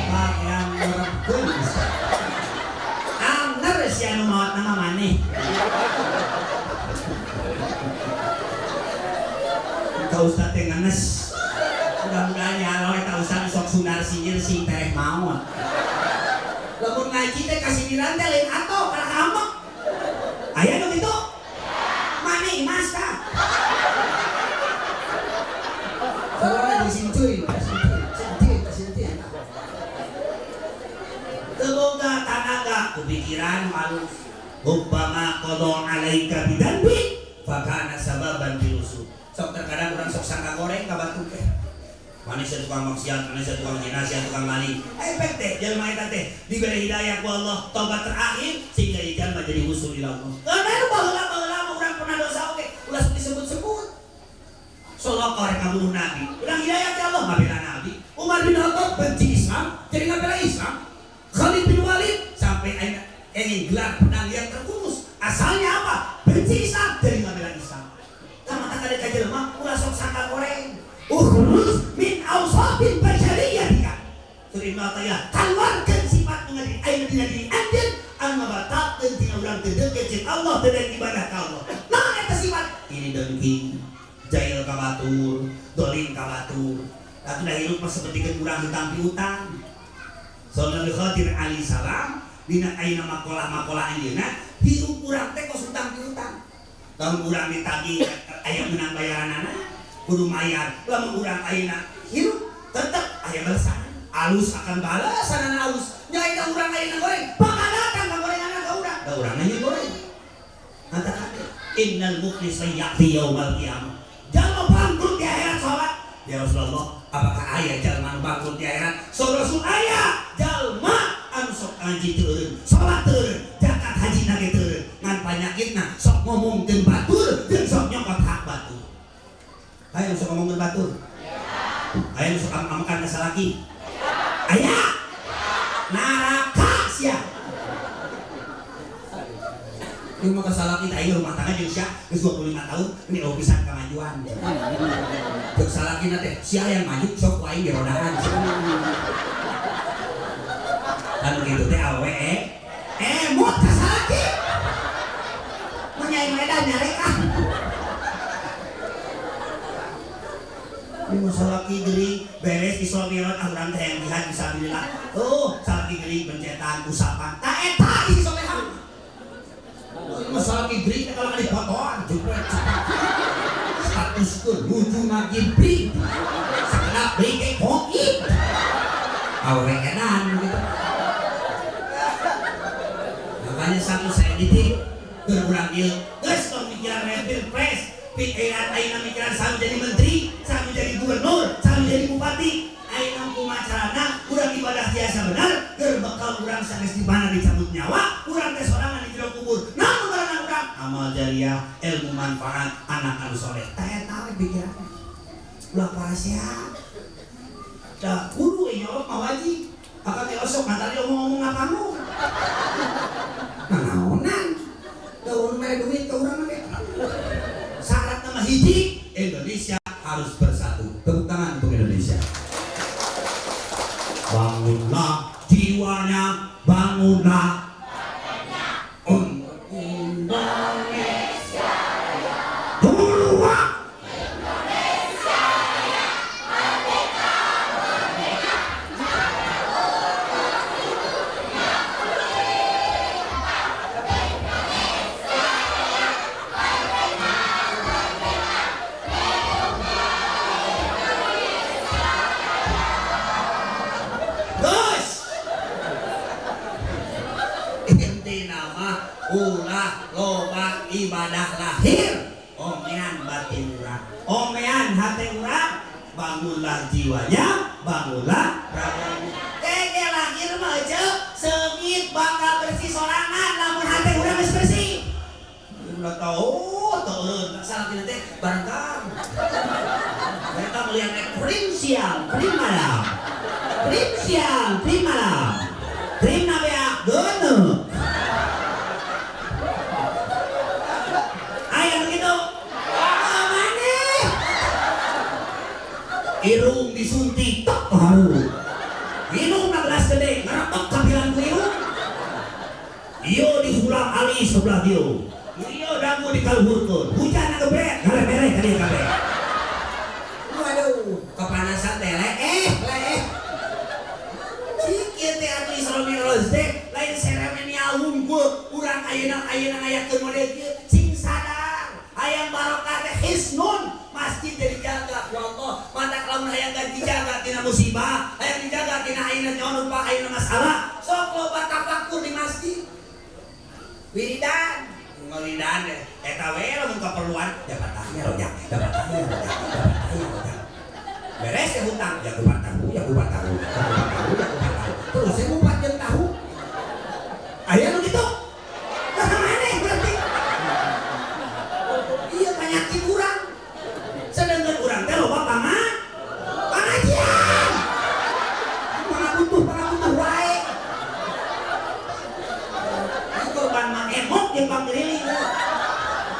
pak yang merebut ustad. Angger si anu maot nama maneh. Ka ustad teh ngenes. Mudah-mudahan ya Allah eta ustad sok sundar sinjir sing tereh maot. Lamun ngaji teh kasindiran teh lain atoh kalah ambek. Aya nu kitu? Mane imas tah. Sarua jeung sincuy, sincuy, sincuy, sincuy. Teu boga tanaga ku pikiran halus. Umpama qada alaika bidanbi fakana sababan bilusu. Sok terkadang urang sok sangka goreng ka batur teh. Maneh sia tukang maksiat, maneh sia tukang zina, sia tukang maling. Efek teh jelema eta teh dibere hidayah ku Allah, tobat terakhir sehingga ieu jalma jadi usul ila Allah. Karena baheula-baheula mah urang pernah dosa oge, ulah sok disebut-sebut. Solokor rek ngabunuh Nabi. Urang hidayah ti Allah ngabela Nabi. Umar bin Khattab benci Islam, jadi ngabela Islam. Khalid bin Walid sampai ayeuna ingin gelar pedang yang terkurus. Asalnya apa? Benci Islam, jadi ngabela Islam. Mata kada ka jelema ulah sok sangka goreng. Ukhruj min awsafil basyariyatika. Surah Ibnu Athaillah keluarkeun sifat nu ngadi ayeuna dina diri anjeun anu ngabatalkeun tina urang teu deukeut jeung Allah teu daek ibadah ka Allah. Naon eta sifat? Iri dengki, jail ka batur, dolim ka batur. Atuh da hirup mah sapertikeun urang hutang piutang. Saur Nabi Khadir alaihi salam dina ayeuna makalah-makalah anjeunna hirup urang teh kos hutang piutang. Lamun urang ditagih aya meunang bayaranana kudu mayar. Lamun urang ayeuna hirup tetep aya balasan. Alus akan balasanana alus. Nya ayeuna urang ayeuna goreng, bakal datang ka gorenganna ka urang. Da urang nya goreng. Mata kade innal muflisa ya'ti yaumal qiyamah. Jalma bangkrut di akhirat sahabat. Ya Rasulullah, apakah aya jalma bangkrut di akhirat? So Rasul aya jalma anu sok ngaji teu eureun, salat teu eureun, zakat haji na ge teu eureun, ngan panyakitna sok ngomongkeun batur jeung sok nyokot hak batur. Aya sok ngomongkeun batur? Aya sok am-amkan ka salaki? Aya. Neraka sia. Ieu mah kasalaki teh aing rumah tangga jeung sia geus 25 tahun ini eueuh pisan kamajuan. Jeung salakina teh sia yang maju sok ku aing dirodaan. Anu kitu teh awewe emot ka salaki. Mun nyaing medan nyareka. Ieu salaki geuring beres Isra Mi'raj ah urang teh yang jihad fisabilillah. Oh, salaki geuring pencetan usapan. Ta eta isi solehan. Masalah gibri kalau ada fotoan jepret status ke lucu ngagibri sekedap beri ke koki awe edan gitu. Makanya satu saya didik berkurang dia geus tong mikiran pilpres pikiran ayeuna mikiran sami jadi menteri sami jadi gubernur sami jadi bupati ayeuna kumaha carana urang ibadah biasa benar keur bekal urang sanes di mana dicabut nyawa urang teh sorangan di jero kubur namun barang urang amal jariah ilmu manfaat anak anu soleh teh eta we pikiran ulah parasiat da kudu nyolok mah wajib akan teh osok mantali omong-omong ngapamu nanaonan da urang mere duit ka urang mah syarat nama hiji Indonesia harus bersatu. Tepuk tangan untuk Indonesia. Bangunlah jiwanya, bangunlah untuk Indonesia. Dua. Indonesia merdeka, merdeka. Ulah loba ibadah lahir omean batin urang, omean hati urang, bangunlah jiwanya, bangunlah raganya. Keke lahir mah aja seungit bakal bersih sorangan lamun hati urang geus bersih. Ulah tahu teureun salah tina teh barangkang. Mereka melihat krim siang, krim malam. Krim siang, krim malam. Krim nabeak geuneuh. Irung disuntik tok haru. Minum gelas gede ngeretok kapilan ku irung. Iyo dihulang alis sebelah dieu. Iyo dangu dikaluhurkeun. Hujan ngegebret ngarebereh ka dieu kabeh. Waduh, kepanasan teh leeh leeh. Cik ieu teh atuh Isra Mi'raj teh lain seremonial wungkul urang ayeuna ayeuna ngayakeun model kieu cing sadar. Hayang barokah teh hisnun. Masjid teh dijaga ku Allah. Mantak lamun hayang dijaga tina musibah, hayang dijaga tina ayeuna nyaon rupa ayeuna masalah, sok loba tafakur di masjid. Wiridan, ngawiridan eta we lamun kaperluan dapat tahya rojak, dapat tahya rojak, dapat tahya rojak. Beres ya hutang, ya kupat tahu, ya kupat tahu, ya kupat tahu, ya kupat tahu. Terus saya ngupat jeung tahu. Aya nu kitu? Lah maneh berarti. Iya penyakit urang. Sedangkan urang teh loba pangajian. Pangabutuh wae. Ieu korban mah emok jeung pangriling.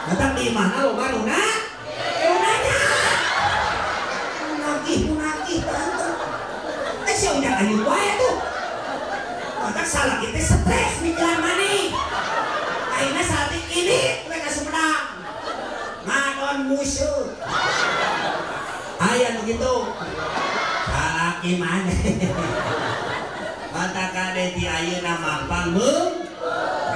Datang di mana loba nu na? Nanya. Munagih tante. Eh sia udah ayu wae tuh. Otak salah kita stres mikiran maneh. Ayeuna saat ini we ka Sumedang. Ngadon musuh. Aya nu kitu. Salaki maneh. Mata kade ti ayeuna mampang beung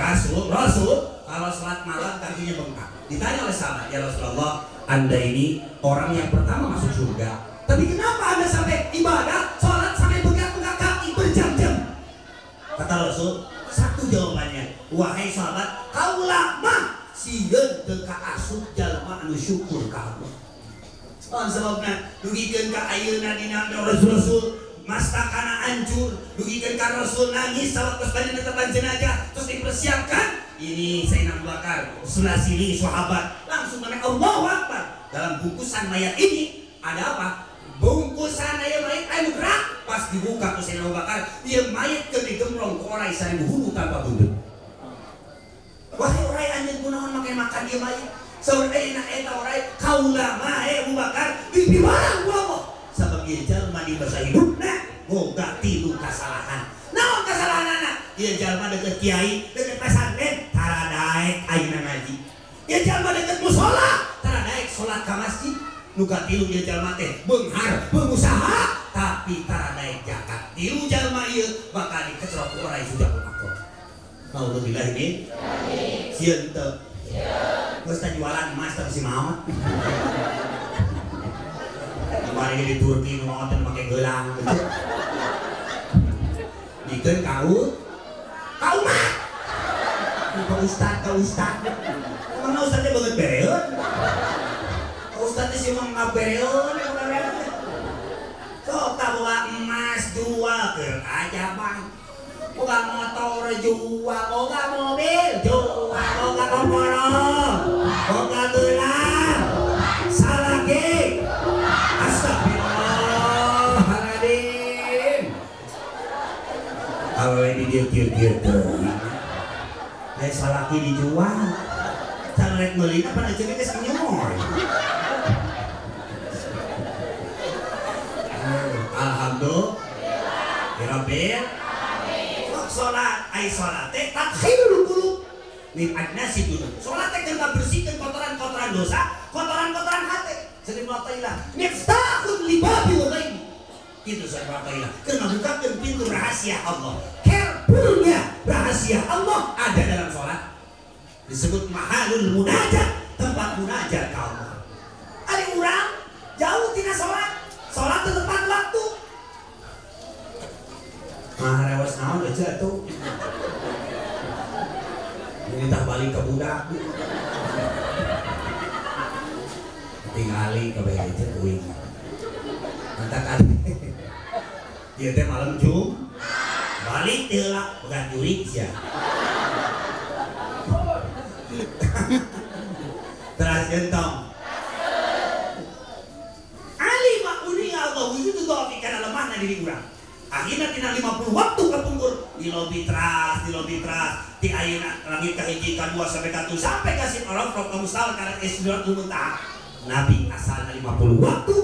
Rasul, Rasul. Kalau sholat malam kakinya bengkak. Ditanya oleh sahabat, ya Rasulullah, Anda ini orang yang pertama masuk surga. Tapi kenapa Anda sampai ibadah, sholat sampai bengkak-bengkak kaki berjam-jam? Kata Rasul, satu jawabannya, wahai sahabat, kaulah mah sieun teu kaasup jalma anu syukur ka Allah. Soal sebabna dugikeun ka ayeuna dina Rasul mastakana hancur, dugikeun ka Rasul nangis sawaktos bade netepan jenazah, terus dipersiapkan. Ini Sayyidina Abu Bakar, sebelah sini sahabat, langsung menek Allahu Akbar. Dalam bungkusan mayat ini ada apa? Bungkusan aya mayat anu gerak, pas dibuka ku Sayyidina Abu Bakar, ieu mayat keur digemrong ku orai 1000 hulu tanpa buntut. Wahai orai anjeun kunaon make makan ieu mayat? Saur ayeuna eta orai kaula mah Abu Bakar dipiwarang ku Allah. Sabab ieu jalma di masa hidupna boga tilu kasalahan. Naon kasalahanana? Ieu jalma deukeut kiai, deukeut pesantren, tara daek ayeuna ngaji. Ieu jalma deukeut mushola, tara daek salat ka masjid. Nu katilu ieu jalma teh beunghar, pengusaha, tapi tara daek zakat. Tilu jalma ieu bakal dikecerok ku orai sujud akor. Naudzubillah min. Sieun teu. Geus teh jualan emas tapi si maot. Kemarin di Turki nu maot teh make gelang. Dikeun ka umat. Ka ustad, ka ustad. Emang ustad teh beungeut bereun. Ka ustad teh sih mah ngabereun, ngabereun. Sok tah boga emas jual keur aja bang. Boga motor jual, boga mobil jual, boga komporo, boga gelang, salaki. Astagfirullahaladzim. Awewe di dieu kieu-kieu teuing. Ai salaki dijual. Can rek meulina pan eceuk geus nyoy. Alhamdulillah. Rabbil salat ai salat teh tathhirul qulub min adnasi dzunub. Salat teh keur ngabersihkeun kotoran-kotoran dosa, kotoran-kotoran hati. Sering Athaillah, miftahun libabil ghaib. Itu sering Athaillah, keur ngabukakeun pintu rahasia Allah. Kerpurnya rahasia Allah ada dalam salat. Disebut mahalul munajat, tempat munajat ka Allah. Ari urang jauh tina salat, salat teu tepat waktu. Mah rewas naon aja tuh. Ini tah balik ke budak. Tingali kabeh aja uing. Entak kan. Ieu teh malam Jum. Balik teh lah bukan jurik sia. Teras gentong. Ali mak uning Allah wujud dhafi kana lemahna diri urang. Akhirnya tina 50 waktu kapungkur di lobi teras, di ayeuna langit ka hiji ka dua sampai ka tujuh sampai ka sin orang ka mustal kana isdratul muntaha. Nabi asalna 50 waktu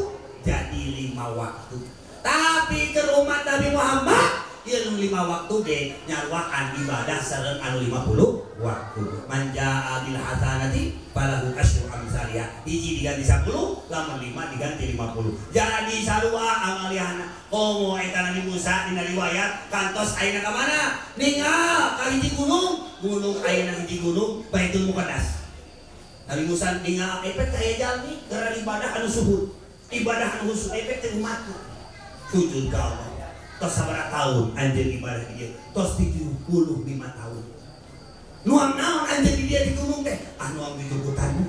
jadi 5 waktu. Tapi ke umat Nabi Muhammad ieu nu 5 waktu ge nyaruakan ibadah sareng anu 50 waktu. Man jaa bil hasanati falahu asyru amsalihah. Hiji diganti 10, lamun 5 diganti 50. Jadi sarua amalihana. Komo eta Nabi Musa dina riwayat kantos ayeuna ka mana? Ningal ka hiji gunung, gunung ayeuna hiji gunung Baitul Muqaddas. Nabi Musa ningal epet ka aya jalmi gara ibadah anu suhud. Ibadah anu khusyuk epet teh umatna. Sujud ka Allah. Tos sabaraha tahun anjeun ibadah di dieu? Tos 75 tahun. Nuang naon anjeun di dieu di gunung teh? Ah nuang di jumputan.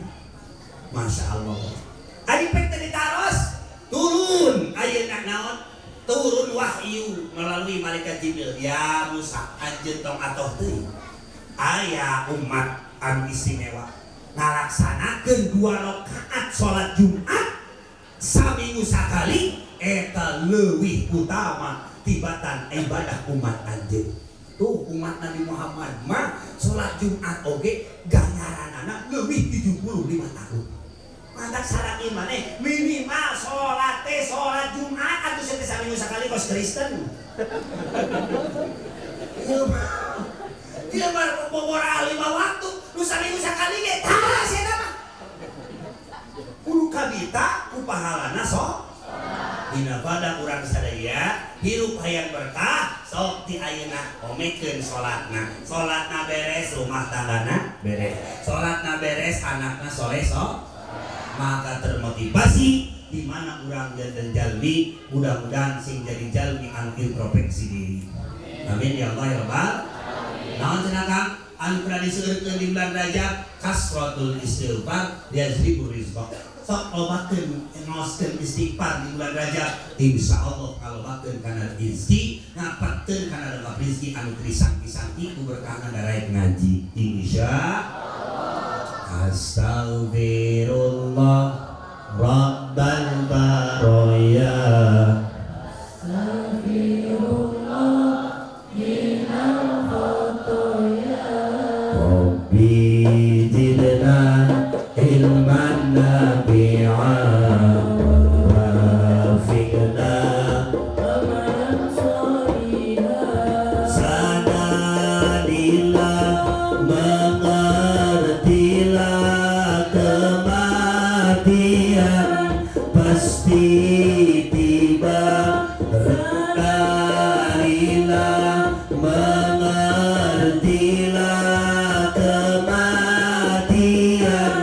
Masya Allah. Ari pek teh ditaros turun ayeuna naon? Turun wahyu melalui malaikat Jibril. Ya Musa, anjeun tong atoh teuing. Aya umat anu istimewa ngalaksanakeun 2 rakaat salat Jumat saminggu sakali eta leuwih utama tibatan ibadah umat anjeun. Tuh umat Nabi Muhammad mah salat Jumat oge ganjaranana leuwih 75 tahun. Mantak syarat maneh minimal salat teh salat Jumat atuh teh saminggu sakali kos Kristen. Ieu mah bobora 5 waktu nu saminggu sakali ge tah sia mah. Kudu kabita ku pahalana so. Dina pada urang sadaya hirup hayang berkah sok ti ayeuna omekeun salatna. Salatna beres, rumah tanggana beres. Salatna beres, anakna soleh sok. Maka termotivasi di mana urang janten jalmi, mudah-mudahan sing jadi jalmi anu introspeksi diri. Amin ya Allah ya Rabbal. Naon cenah Kang? Anu pernah diseueurkeun di bulan Rajab kasratul istighfar yazribur rizqa. Sok lobakeun ngaoskeun istighfar di bulan Rajab, insyaallah ngalobakeun kana rezeki, ngapatkeun kana lengkap rezeki anu teu disangki-sangki ku berkahna daraek ngaji. Insyaallah. Astaghfirullah Rabbal baraya. Astaghfirullah minal khotoya. Rabbi zidna ilman nafi'a wafiqna amalan sholihan. Sadarilah mengertilah kematian pasti tiba. Sadarilah mengertilah kematian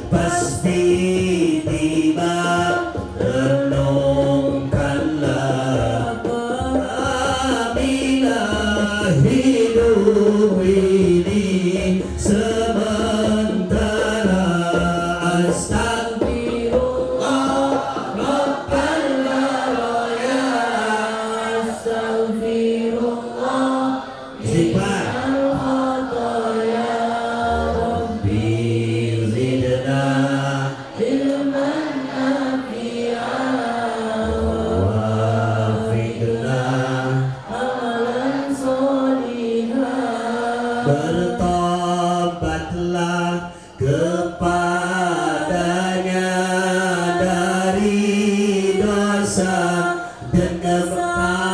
pasti tiba. Renungkanlah apabila hidup ini sementara. Astagfirullah Rabbal baraya. Astaghfirullah Istighfar. minal khotoya. Rabbi zidna ilman nafi'a wafiqna amalan sholihan. Bertobatlah kepadanya dari dosa dan kesalahan.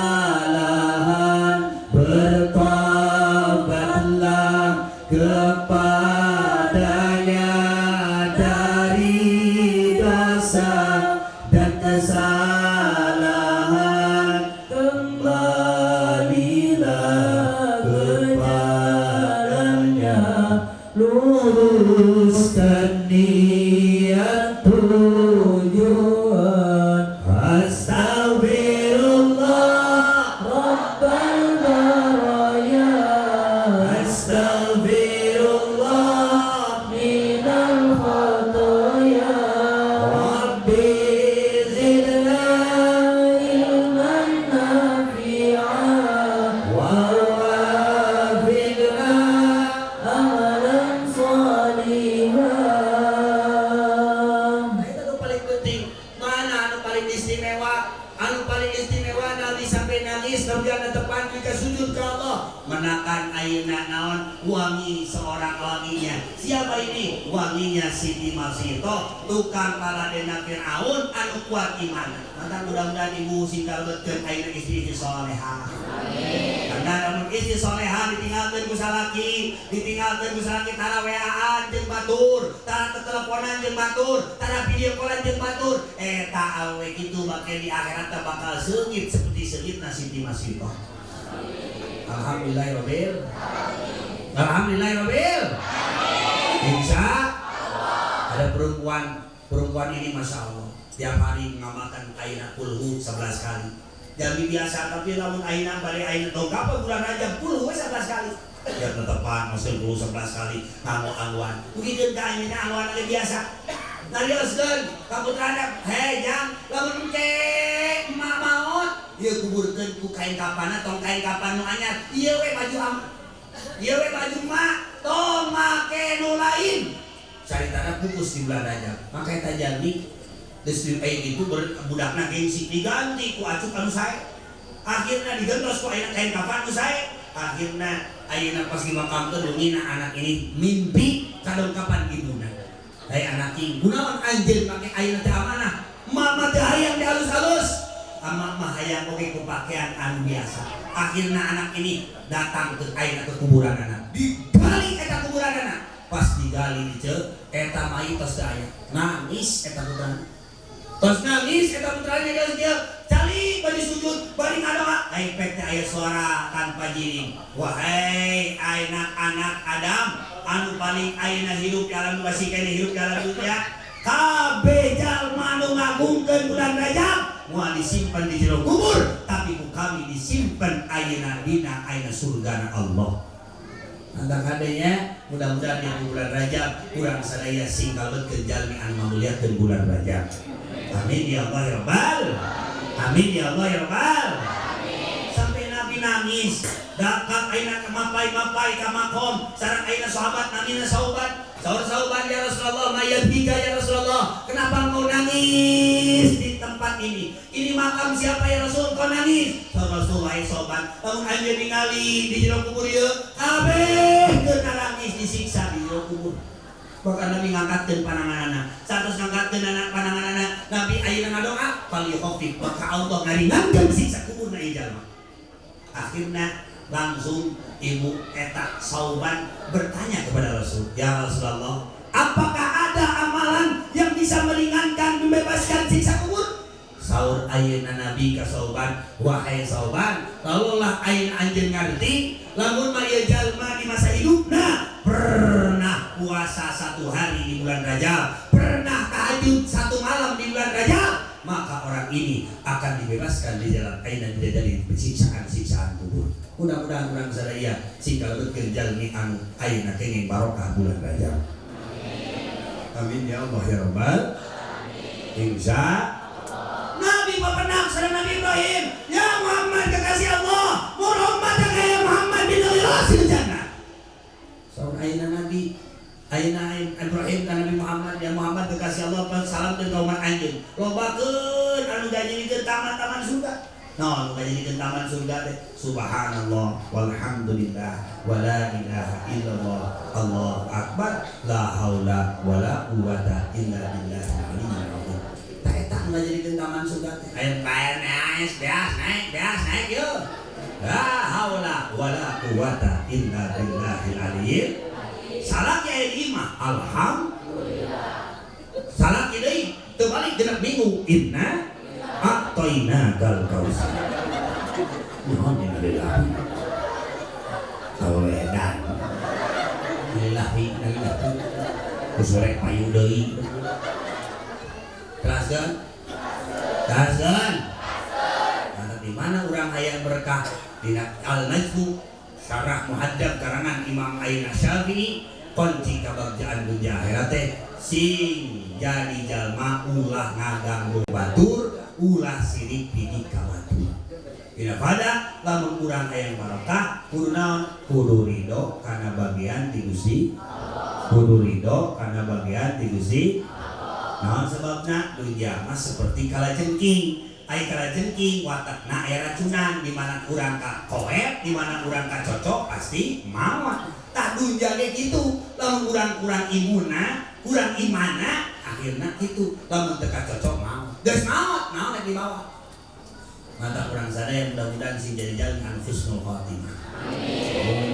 Bertobatlah kepadanya dari dosa dan kesalahan. Kembalilah kepadanya, luruskan niat tujuan. Astaghfirullah Rabbal baraya. Astaghfirullah minal khotoya. Rabbi zidna ilman nafi'a wafiqna amalan sholihan. Nah, itu anu paling penting. Mana anu paling istimewa? Anu paling istimewa Nabi sampai nangis kemudian tepan jika sujud ke Allah menakan ayeuna naon wangi seorang wanginya. Siapa ini? Wanginya Siti Masito, tukang paladena Fir'aun anu kuat iman. Maka mudah-mudahan ibu sing kalebetkeun ayeuna istri-istri soleha. Karena lamun istri soleha ditinggalkeun ku salaki, ditinggalkeun ku salaki tara WA-an jeung batur, tara teteleponan jeung batur, tara video callan jeung batur, eta awe kitu bake di akhirat teh bakal seungit seperti seungitna Siti Masito. Alhamdulillahirabbil. Alhamdulillahirabbil. Insya ada perempuan ini masya Allah tiap hari mengamalkan aina kulhu 11 kali. Jadi biasa tapi lamun aina balik aina dongkap bulan Rajab kulhu 11 kali. Ya tetepan masih kulhu 11 kali nganggo angguan. Begitu ka aina angguan ge biasa. Narioskeun ka putrana, "Hei jang, lamun engke emak maot, ieu kuburkeun ku kain kapana tong kain kapan nu anyar. Ieu we baju ama. Ieu we baju mak, tong make nu lain." Caritana pupus di bulan Rajab. Maka eta jalmi geus itu budakna gengsi diganti ku acuk anu sae. Akhirna digentos ku ayeuna kain kafan nu sae. Akhirna ayeuna pas dimakamkeun leungina anak ini mimpi kadongkapan ibuna. Hei anak king, gunawan anjeun make ayeuna teh amanah. Mama teh hayang dialus-alus. Ama mah hayang oge ku pakaian anu biasa. Akhirna anak ini datang ke ayeuna ke kuburan anak. Digali eta kuburan anak. Pas digali dice, eta mayit tos teu aya. Nangis eta putrana. Tos nangis eta putrana geus kieu. iPad teh aya suara tanpa jiring. Wahai anak-anak Adam anu paling ayeuna hirup di alam masih keneh hirup di alam dunia, kabeh jalma anu ngagungkeun bulan Rajab moal disimpen di jero kubur, tapi ku kami disimpen ayeuna dina ayeuna surgana Allah. Antang kadenya mudah-mudahan di bulan Rajab urang sadaya sing kalebetkeun jalmi anu ngamuliakeun bulan Rajab. Amin ya Allah ya Rabbal. Amin ya Allah ya Rabbal. Sampai Nabi nangis, dakat ayeuna mapai-mapai ka makom sareng ayeuna sahabat namina sahabat. Saur sahabat ya Rasulullah, mayadhika ya Rasulullah, kenapa engkau nangis di tempat ini? Ini makam siapa ya Rasul? Engkau nangis? Saur Rasulullah, sobat, lamun anjeun ningali di jero kubur ieu, kabeh keur nangis disiksa di jero kubur. Bahkan Nabi ngangkatkeun pananganana. Satos ngangkatkeun pananganana, Nabi ayeuna ngadoa, fal yukhafif, maka Allah ngaringankeun siksa kuburna ieu jalma. Akhirna langsung ibu eta Sauban bertanya kepada Rasul, ya Rasulullah, apakah ada amalan yang bisa meringankan, membebaskan siksa kubur? Saur ayeuna Nabi ka Sauban, wahai Sauban, lalulah ayeuna anjeun ngarti, lamun mah ieu jalma di masa hidupna pernah puasa satu hari di bulan Rajab, pernah tahajud satu malam di bulan Rajab, maka orang ini akan dibebaskan di jalan ayeuna tidak dari siksaan-siksaan kubur. Mudah-mudahan urang sadaya sing kalebetkeun jalmi anu ayeuna kenging barokah bulan Rajab. Amin ya Allah ya Rabbal. Insya Nabi bapenak sareng Nabi Ibrahim, ya Muhammad kekasih Allah, Muhammad kaya Muhammad bin Rasul jannah. Saur ayeuna Nabi ayeuna Ibrahim ka Nabi Muhammad, ya Muhammad kekasih Allah, salam ka umat anjeun. Lobakeun anu gajinikeun taman-taman surga. Nah, anu gajinikeun taman surga teh subhanallah walhamdulillah wala ilaha illallah Allahu akbar la haula wala quwata illa billahil aliyyil azim. Tah eta anu gajinikeun taman surga teh. Ayo paer naik, beas naik, beas naik yeuh. La haula wala quwata illa billahil aliyyil. Salah aya di imah, alhamdulillah. Salah deui, teu balik genep minggu inna a'toina kal kausar. Nuhun innalillahi. Awedan. Lillahi innalillahi. Kusorek payu deui. Teraskeun? Teraskeun? Karena di mana urang hayang berkah dina Al-Majmu Syarah Muhadzab karangan Imam Aina Syafi'i, kunci kabagjaan dunia akhirat teh sing jadi jalma ulah ngaganggu batur, ulah sirik pidi ka batur. Dina pada lamun urang hayang barokah kudu naon? Kudu ridho kana bagian ti Gusti. Kudu ridho kana bagian ti Gusti. Naon sebabna? Dunia mah seperti kalajengking. Ai kalajengking watakna aya racunan, di mana urang ka koet, di mana urang ka cocok pasti mawa. Tah dunya ge kitu, lamun urang kurang imuna, kurang imana, akhirna kitu, lamun teu kacocok mawa. Geus maot, naon rek dibawa. Mantap urang sadaya mudah-mudahan sing jadi jalan anu husnul khatimah.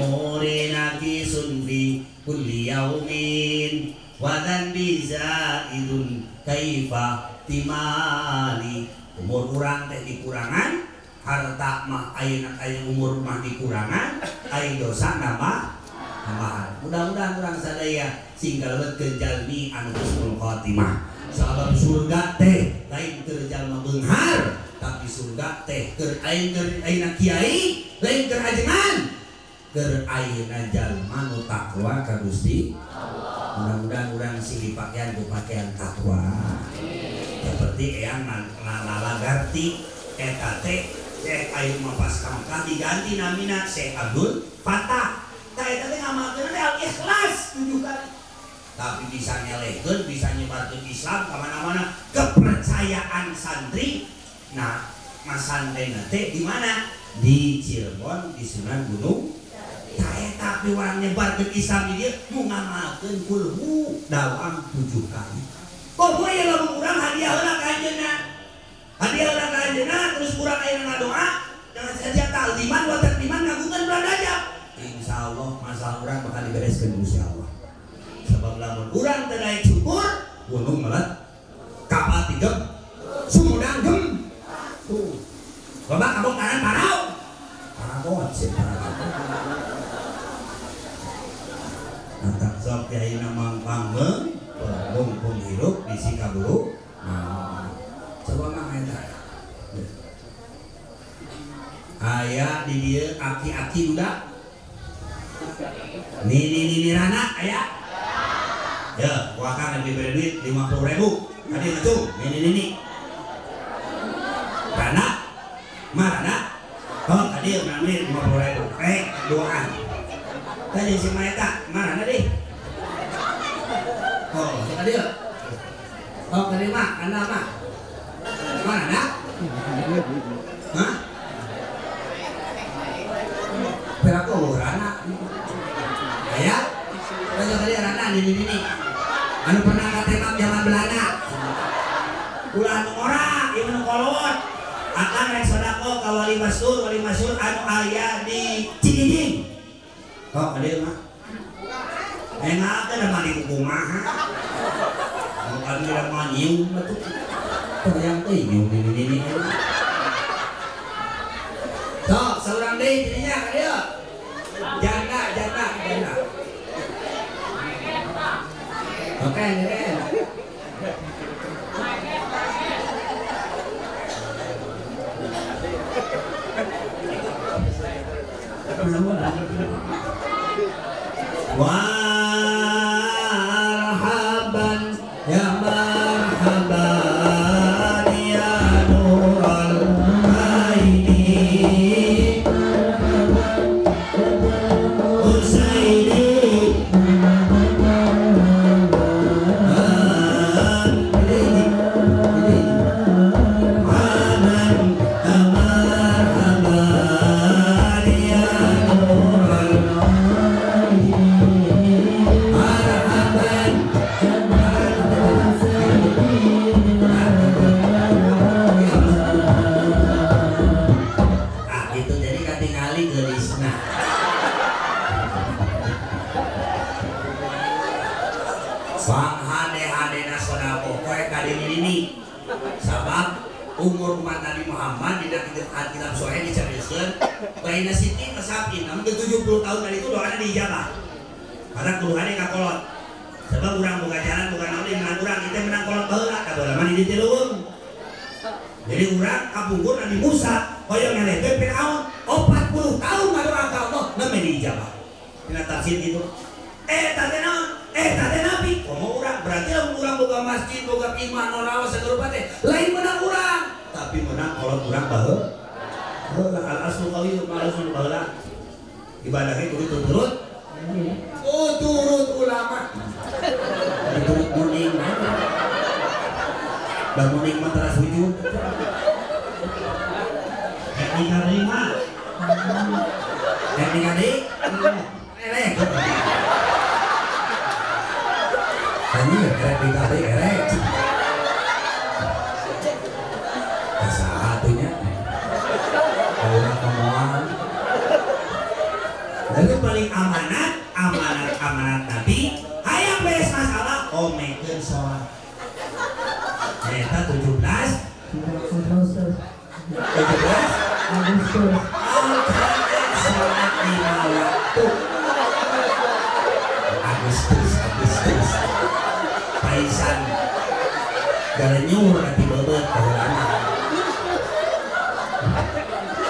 Umuri naqisun fi kulli yaumin wa dhanbi zaidun kaifa timali. Umur urang teh dikurangan, harta mah ayeuna aya umur mah dikurangan, aya dosa nambah tambahan. Mudah-mudahan urang sadaya sing kalebetkeun jalmi anu husnul khatimah. Sabab surga teh lain keur jalma beunghar, tapi surga teh keur ayeuna keur ayeuna kiai, lain keur ajengan, keur ayeuna jalma nu takwa ka Gusti Allah. Mudah-mudahan urang sing dipakean ku pakaian takwa. Seperti eyang lalagarti eta teh Syekh Ayub mah pas ka Mekah diganti namina Syekh Abdul Fatah. Tah eta teh ngamalkeun teh al-ikhlas 7 kali. Tapi bisa nyelehkeun, bisa nyebarkeun Islam ka mana-mana. Kepercayaan santri. Nah, masantren teh di mana? Di Cirebon, di Sunan Gunung. Tah eta piwarang nyebarkeun Islam di dieu nu ngamalkeun kulhu dawam 7 kali. Komo ieu lamun urang hadiah heula ka anjeunna. Hadiah heula ka anjeunna terus urang ayeuna ngadoa jangan saja takliman wa takliman ngagungkeun bulan Rajab. Insyaallah masalah urang bakal dibereskeun ku Gusti Allah. Sebab lamun urang teu naik syukur, gunung melet, kapal tigem, Sumedang gem. Tuh. Loba kabong kanan parau. Sebab kiai nama mangmeng mumpung hirup bisi kaburu. Nah, coba mang eta. Aya di dieu aki-aki budak. Nini rana aya. Ya, ku akang diberi duit 50.000. Tadi ngacung, nini. Rana, marana. Oh, tadi menang duit 50.000. Duaan. Tadi si Maeta, marana deh. Oh, tadi. Oh, tadi mah, anda mah. Marana? Hah? Peraku rana. Aya? Tadi tadi rana nini. Anu pernah katembak zaman Belanda. Ulah nu ora, ieu nu kolot. Akan rek sodako ka wali masur anu aya di Cikijing. Oh, ada mah. Enak kan mah di kumaha. Bukan kira mah nyium atuh. Hayang teh nyium nini. Sok, saurang deui jadinya ka dieu. Janda. Oke, ini. Marhaban ya marhaban ya nural aini Husaini marhaban ya nural marhaban. Ah gitu jadi katingali geulisna. Bang hade-hadena sodako koe ka dini. Sabab umur umat Nabi Muhammad dina kitab Sahih dicariskeun baina siti kasabin namun 70 tahun dari itu doana diijabah. Karena kudu hade ka kolot. Sebab urang boga jalan boga naon menang urang kita menang kolot baheula da baheula mah di leuweung. Jadi urang kapungkur Nabi Musa hoyong ngelehkeun Firaun 40 tahun ngadoa ka Allah nembe diijabah. Dina tafsir gitu. Eta teh naon? Eta teh nabi. Komo urang berarti lamun urang boga masjid, boga imah, norawa sagala teh lain menang urang, tapi menang kolot urang baheula. Baheula al aslu qawiyyun ma aslu baheula. Ibadahnya kudu turut. Oh, turut ulama. Turut muning. Da muning mah teras wujud. Rek nikah deui mah. Rek nikah deui? Erek. Anjir, erek nikah deui erek. Saha atuh nya? Urang kemoan. Lalu paling amanat Nabi, hayang beres masalah, omekeun sholat. Eta 17 Agustus. Sholat 5 waktu. Agustus. Paisan galenyur nanti bebeut baheula.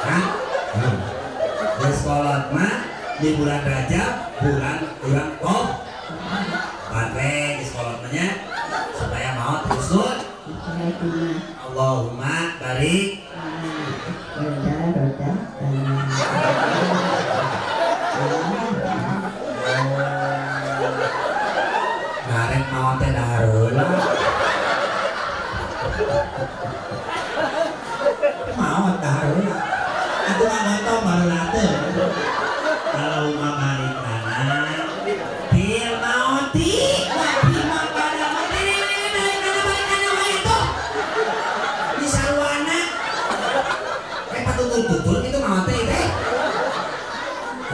Hah? Geus sholat mah di bulan Rajab, bulan urang oh baterai di sekolah nya supaya mau terus nur. Allahumma barik. Roda. Ngarek mau teh dahar heula. Mau dahar heula. Atuh ngagontong baheula teh. Allahumma barik lana fil mauti wa fima ba'da mauti. Itu di sarwana kayak patutur-tutur gitu maot teh teh.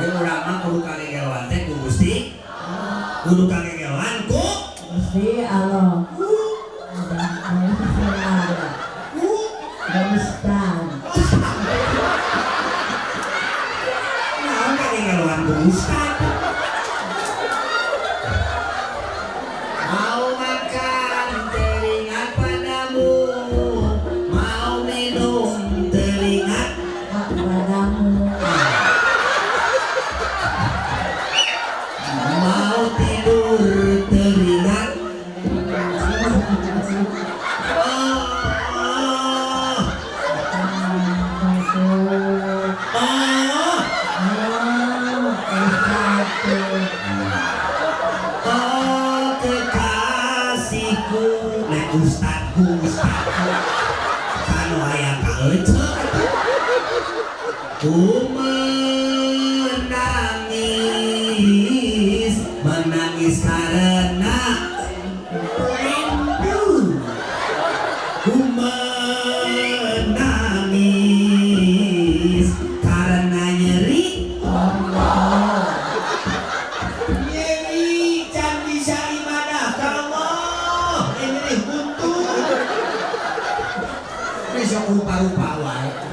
Lain urang mah kudu kagegeloan teh ku Gusti. Kudu kagegeloan ku Gusti Allah. Naon kagegeloan ku Ustad. Ku menangis, menangis karena rindu. Ku menangis karena nyeri. Allah. Nyeri can bisa ibadah ka Allah. Nyeri buntu. Besok rupa-rupa wae.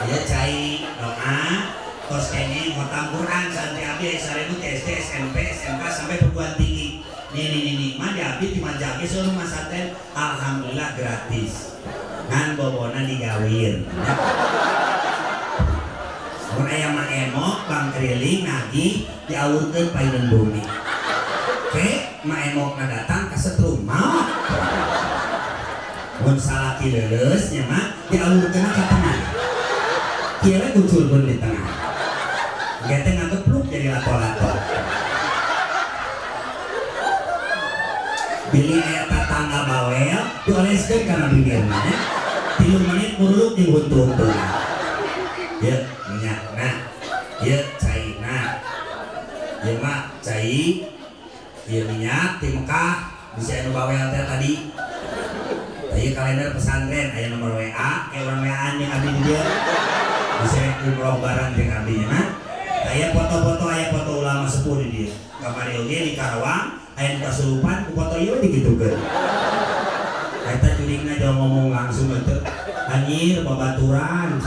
Ya cai doa tos kene ngotam Quran santri abdi 1000 SD SMP SMK sampai perguruan tinggi. Nih nih nih nih mah di abdi di Majage seluruh masaten alhamdulillah gratis. Ngan bobona digawir. Mun aya mah emok bang keliling nagih diawurkeun payun bumi. Oke, mah emokna datang ka setrum maot. Mun salaki leuleus nya mah diawurkeunna ka tengah. Kieu we kucurkeun di tengah. Gete ngagepluk jadi lato-lato. Bilih aya tatangga bawel dioleskeun kana bibirna nya. 3 menit muruluk jeung huntu-huntuna. Ieu minyakna, ieu caina. Ieu mah cai, ieu minyak ti Mekah bisa anu bawel teh tadi. Ieu kalender pesantren aya nomor WA, kayak urang WA-an jeung abdi di dieu. Bisa umroh bareng jeung abdi nya mah. Aya foto-foto, aya foto ulama sepuh di dieu. Kamari oge di Karawang aya nu kasurupan ku foto ieu digitukeun. Eta juringna jauh ngomong langsung teu. Anjir babaturan.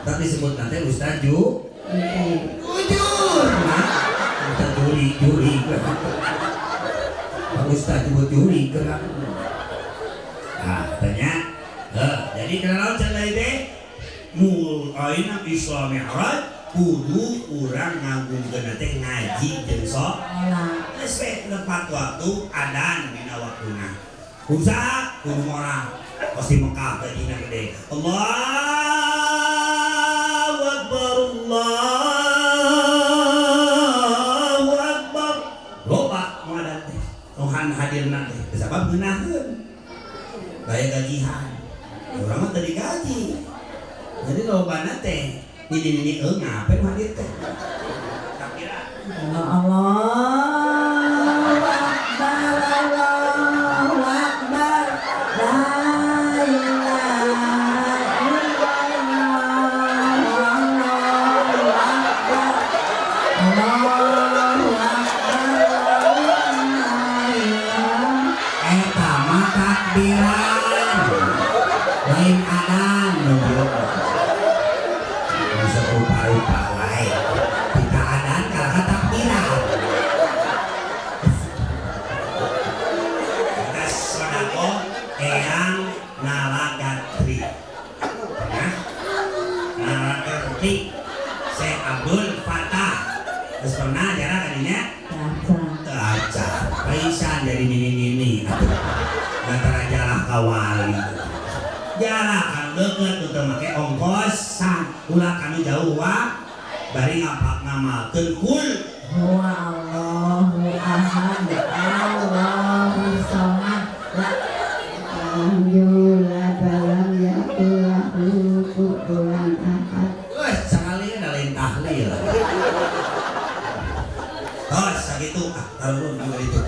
Tapi disebut nanti Ustaz Ju. Jujur mah. Ustaz juri juri. Pak Ustaz juri juri gerak. Nah, tanya. Jadi kenal cenah teh mul aina Islam Mi'raj kudu urang ngagungkeun teh ngaji jeung sholat. Geus we tepat waktu adan dina waktuna. Usaha kudu ngorang pasti Mekah gajina gede. Allahu Akbar, Allahu Akbar. Loba nu adan teh. Tuhan hadirna teh sabab ngeunaheun. Gaya gajihan. Urang mah teu digaji. Jadi lobana teh nini-nini ngapain hadir teh. Takbiran. Allahu Akbar, Allahu Akbar. La ilaha illallah, Allahu Akbar. Allahu Akbar. Eta mah takbiran. Lain adan nu dieu. Bisa rupa-rupa wae. Kita adan kalah takbiran. Kita sedekah eyang Nalagatri. Nah, Nalagatri Syekh Abdul Fatah. Terus pernah jarang kadinya? Teu acar. Paisan dari nini-nini atuh. Antara jalah ka wali. Jarak kan deukeut teu make ongkosan, ulah kanu jauh wa bari ngapak ngamalkeun kul huwa Allahu ahad, Allahu samad. Lam yulad wa lam yakul lahu kufuwan ahad. Wes sakali da lain tahlil. Tos sakitu ah tarurun juga itu.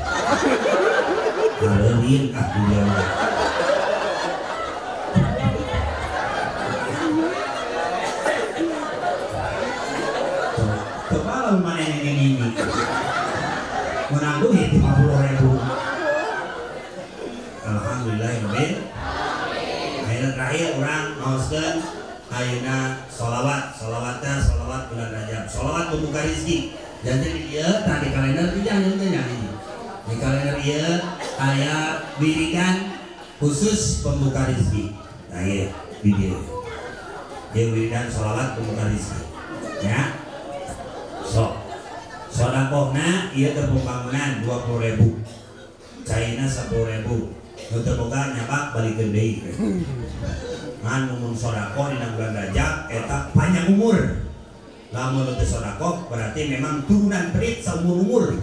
Tarurun ah dia. Coba mana ini menang duit 50.000. Alhamdulillah ya. Akhirnya terakhir orang mauskan ayeuna sholawat, sholawatnya sholawat bulan Rajab, sholawat pembuka rezeki. Jadi dia tadi kalender tidak yang ini. Di kalender dia aya wiridan khusus pembuka rezeki. Nah iya, di dia. Dia wiridan sholawat pembuka rezeki. Ya. Sok. Sodakohna ieu teu pembangunan 20.000. Caina 10.000. Nu teu boga nyabak balikeun deui. Ngan mun sodakoh dina bulan Rajab eta panjang umur. Lamun nu teu sodakoh berarti memang turunan perit saumur-umur.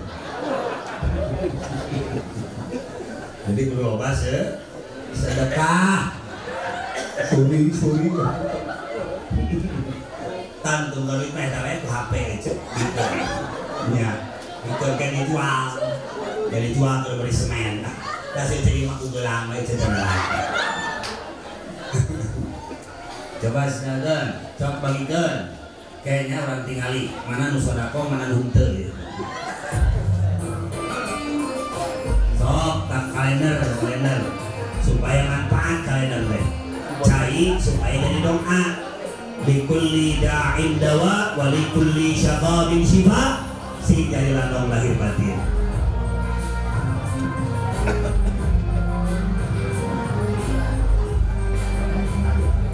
Jadi kudu loba sedekah. Sorry, sorry. Tan tunggal duit mah eta we ku HP cek gitu. Nya, itu kan dijual. Jadi jual terus beli semen. Da sih jadi mah gelang we cek. Coba sedangkan, cok bagikeun. Kayaknya orang tingali mana nu sedekah mana nu henteu gitu. Sok tak kalender, kalender supaya manfaat kalender teh. Cai supaya jadi doa. Likulli da'in dawa wa likulli syaqabin syifa. Sing jadi landong lahir batin.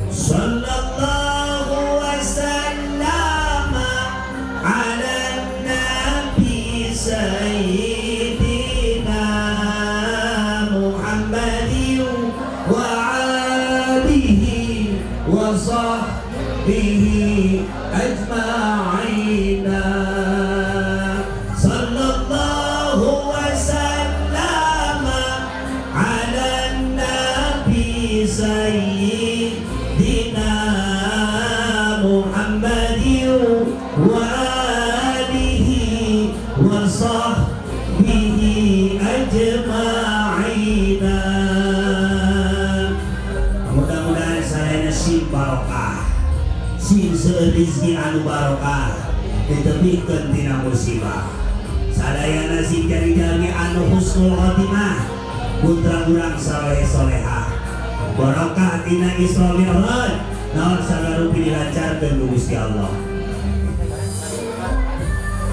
Sallallahu wasallama ala nabi sayyidina Muhammadin wa alihi wa sahbihi ajma'ina. Sallallahu wasallama ala nabi sayyidina Muhammadin wa alihi wa sahbihi ajma'ina. Mudah-mudahan sadayana sing barokah, sing seueur rezeki anu barokah, ditebihkeun tina musibah. Sadayana sing jadi jalmi anu husnul khotimah, putra urang saleh solehah. Barokah tina Isra Mi'raj, naon sagarupi dilancarkeun ku Gusti Allah.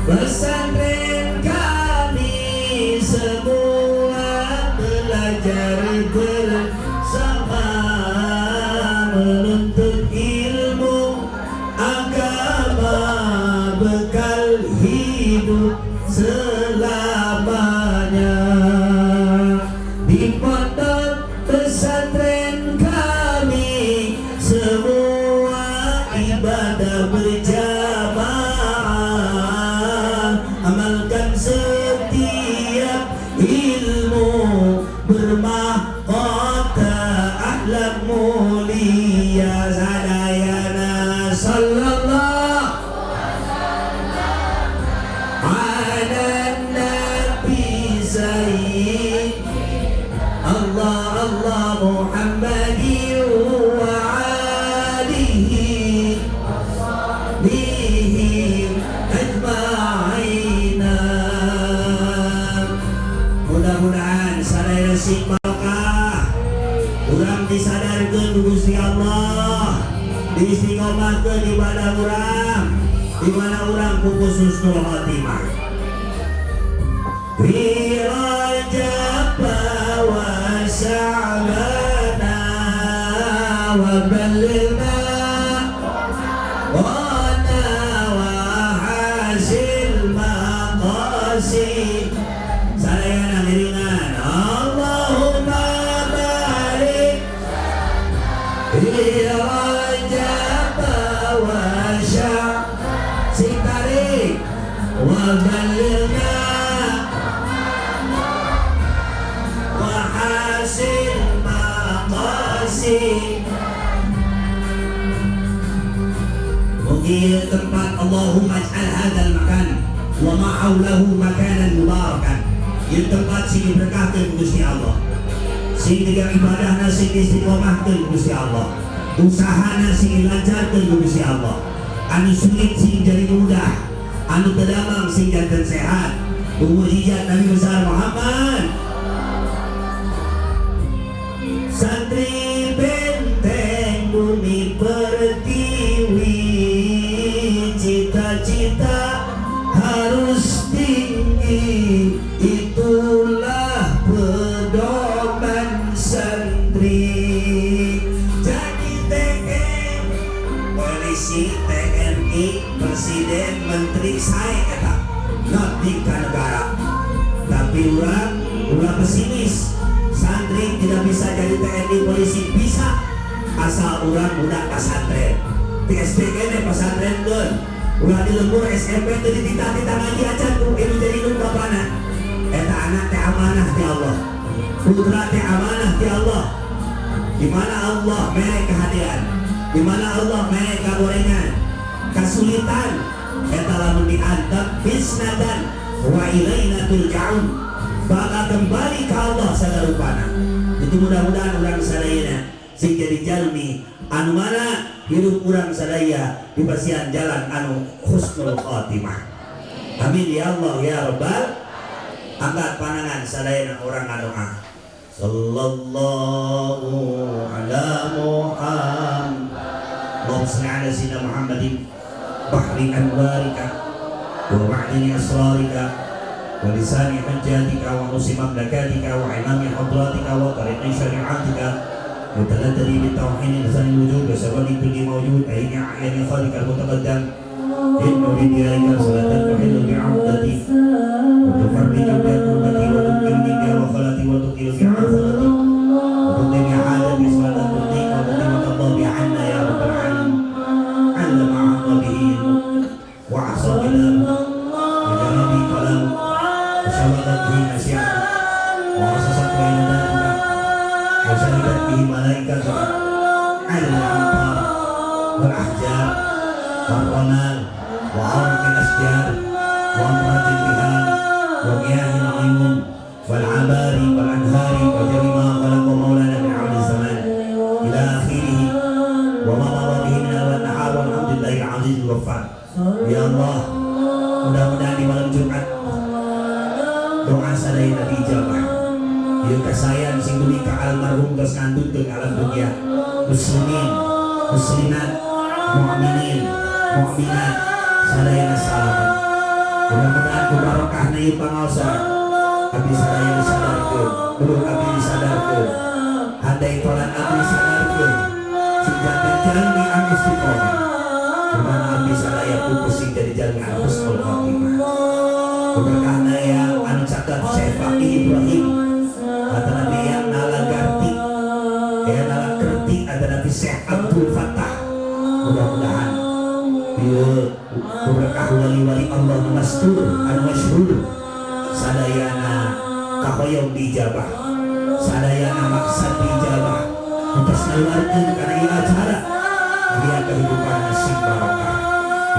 Pesantren kami semua belajar bersama, menuntut ilmu agama, bekal hidup selamanya. Di pondok pesantren kami semua ibadah berjamaah, amalkan setiap ilmu, bermahkota akhlak mulia. Sadayana sallallahu ala nabi sayyid Allah Allah Muhammadin wa alihi bihi ajma'ina. Mudah-mudahan sadaya sing barokah, urang disadarkeun ku Gusti Allah, diistiqomahkeun ibadah urang, di mana urang ku husnul khotimah. Fi Rajab wa Sya'bana wa ballighna wana wa hasil maqasid. Sadayana miringan Allahumma barik fi Rajab wa Sya'bana sing tarik wa ballighna wa hasil maqasid. Mugi tempat Allahumma ij'al hadzal makan wa ma haulahu makanan mubarakan. Ieu tempat sing diberkahkeun ku Gusti Allah, sing diga ibadahna sing istiqomahkeun ku Gusti Allah, usahana sing dilancarkeun ku Gusti Allah, anu sulit sing jadi mudah, anu teu damang sing janten sehat. Mukjizat Nabi besar Muhammad. Santri benteng bumi pertiwi, cita-cita harus tinggi, itulah pedoman santri. Jadi TN, polisi, TNI, presiden, menteri, saya eta ngabdi ka negara. Tapi urang pesimis. Santri tidak bisa jadi TNI, polisi bisa, asal urang budak pesantren. Di SDG pesantren keun. Ulah di lembur SMP teu dititah-titah ngaji acan ku ieu jadi nu bapana. Eta anak teh amanah ti Allah. Putra teh amanah ti Allah. Di mana Allah mere kehadiran, di mana Allah mere kagorengan, kasulitan eta lamun diantep bisnadan wa ilaina turja'un, bakal kembali ke Allah sagarupana. Itu mudah-mudahan urang sadayana sing jadi jalmi anu mana hidup urang sadaya di pasian jalan anu husnul khatimah. Amin ya Allah ya rabbal. Angkat panangan sadayana orang ngadoa. Sallallahu ala Muhammad. Allahumma shalli ala sayyidina Muhammadin bahri anwarika wa ma'dini asrarika wa lisani hujjatika wa nusi mamlakatika wa imami hadratika wa tariqi syari'atika mutaladdadi bi tauhid lisan wujud wa sabani kulli mawjud ayni a'yani khaliq al-mutaqaddam inna bi diyarika salatan tuhillu bi 'abdati wa tufarriju bi kurbati wa tuqilni bi wakhalati wa tuqil bi 'azati wa tuqini 'adati salatan tuqika wa tuqima bi 'anna ya rabbal alamin 'allama 'amma bihi wa 'asa kalam wa jara bi kalam wa sawadat bihi nasyi'atu wa asasat bainana wa syahidat bihi malaikatu 'ala al-amtar wal ahjar wal ramal wa 'arqil asjar wa amratil bihar wa miyahil 'uyun wal 'abari wal anhari wa jami' ma khalaqa maulana min 'amali zaman ila akhirih wa ma madha bihi min al-nahar walhamdulillahil 'azizil ghaffar. Ya Allah, mudah-mudahan di malam Jumat doa sadaya diijabah. Ieu kasayan sing dugi ka almarhum geus ngandutkeun alam dunia. Muslimin, muslimat, mukminin, mukminat sadayana salamet. Mudah-mudahan ku barokahna ieu pangaosan abdi sadaya disadarkeun, dulur abdi disadarkeun, handai tolan abdi disadarkeun, sing janten jalmi anu istiqomah. Kumaha abdi sadaya pupus sing jadi jalmi anu husnul khotimah. Berkahna yang anu cakep Syekh Faqih Ibrahim atau Nabi yang nala garti ya nala kerti ada Nabi Syekh Abdul Fattah. Mudah-mudahan ieu berkah wali-wali Allah nu mastur anu masyhur sadayana kahoyong dijabah, sadayana maksad dijabah, atas ngaluarkeun kana ieu acara dia kehidupan sing barokah.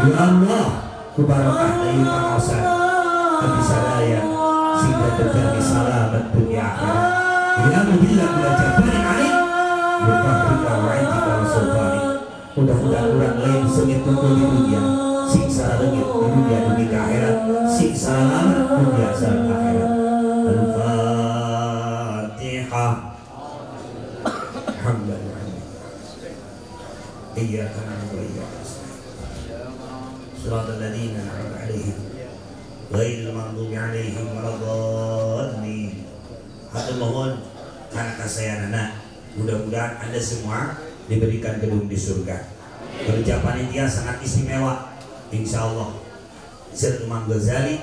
Ya Allah, ku barokah ieu pangaosan abdi sadaya sehingga terjadi salamat dunia akhirat. Ya mudillah bila jabarin alim yuqahrika wa indika wa sultani. Mudah-mudahan urang lain sengit tunggu di dunia, sing saralengit di dunia dunia ke akhirat, sing salamat dunia sareng akhirat. Al-Fatihah. Alhamdulillah. Iyyaka na'budu wa iyyaka nasta'in. Shiratal ladzina an'amta 'alaihim ghairil maghdubi 'alaihim waladdallin. Hatur nuhun kana kasayanana. Mudah-mudahan Anda semua diberikan gedung di surga. Kerja panitia sangat istimewa, insyaallah. Sir Imam Ghazali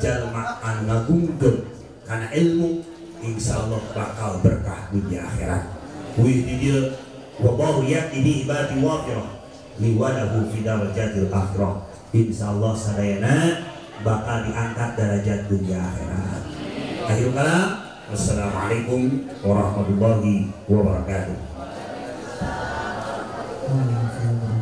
jalma anu ngagungkeun kana ilmu, insyaallah bakal berkah dunia akhirat. Wih di dieu wallahu ya'ti bi ibadi wafirah liwalahu fi darajatil akhirah. Insyaallah sadayana bakal diangkat derajat dunia akhirat. Akhirul kalam, wassalamualaikum warahmatullahi wabarakatuh. Waalaikumsalam.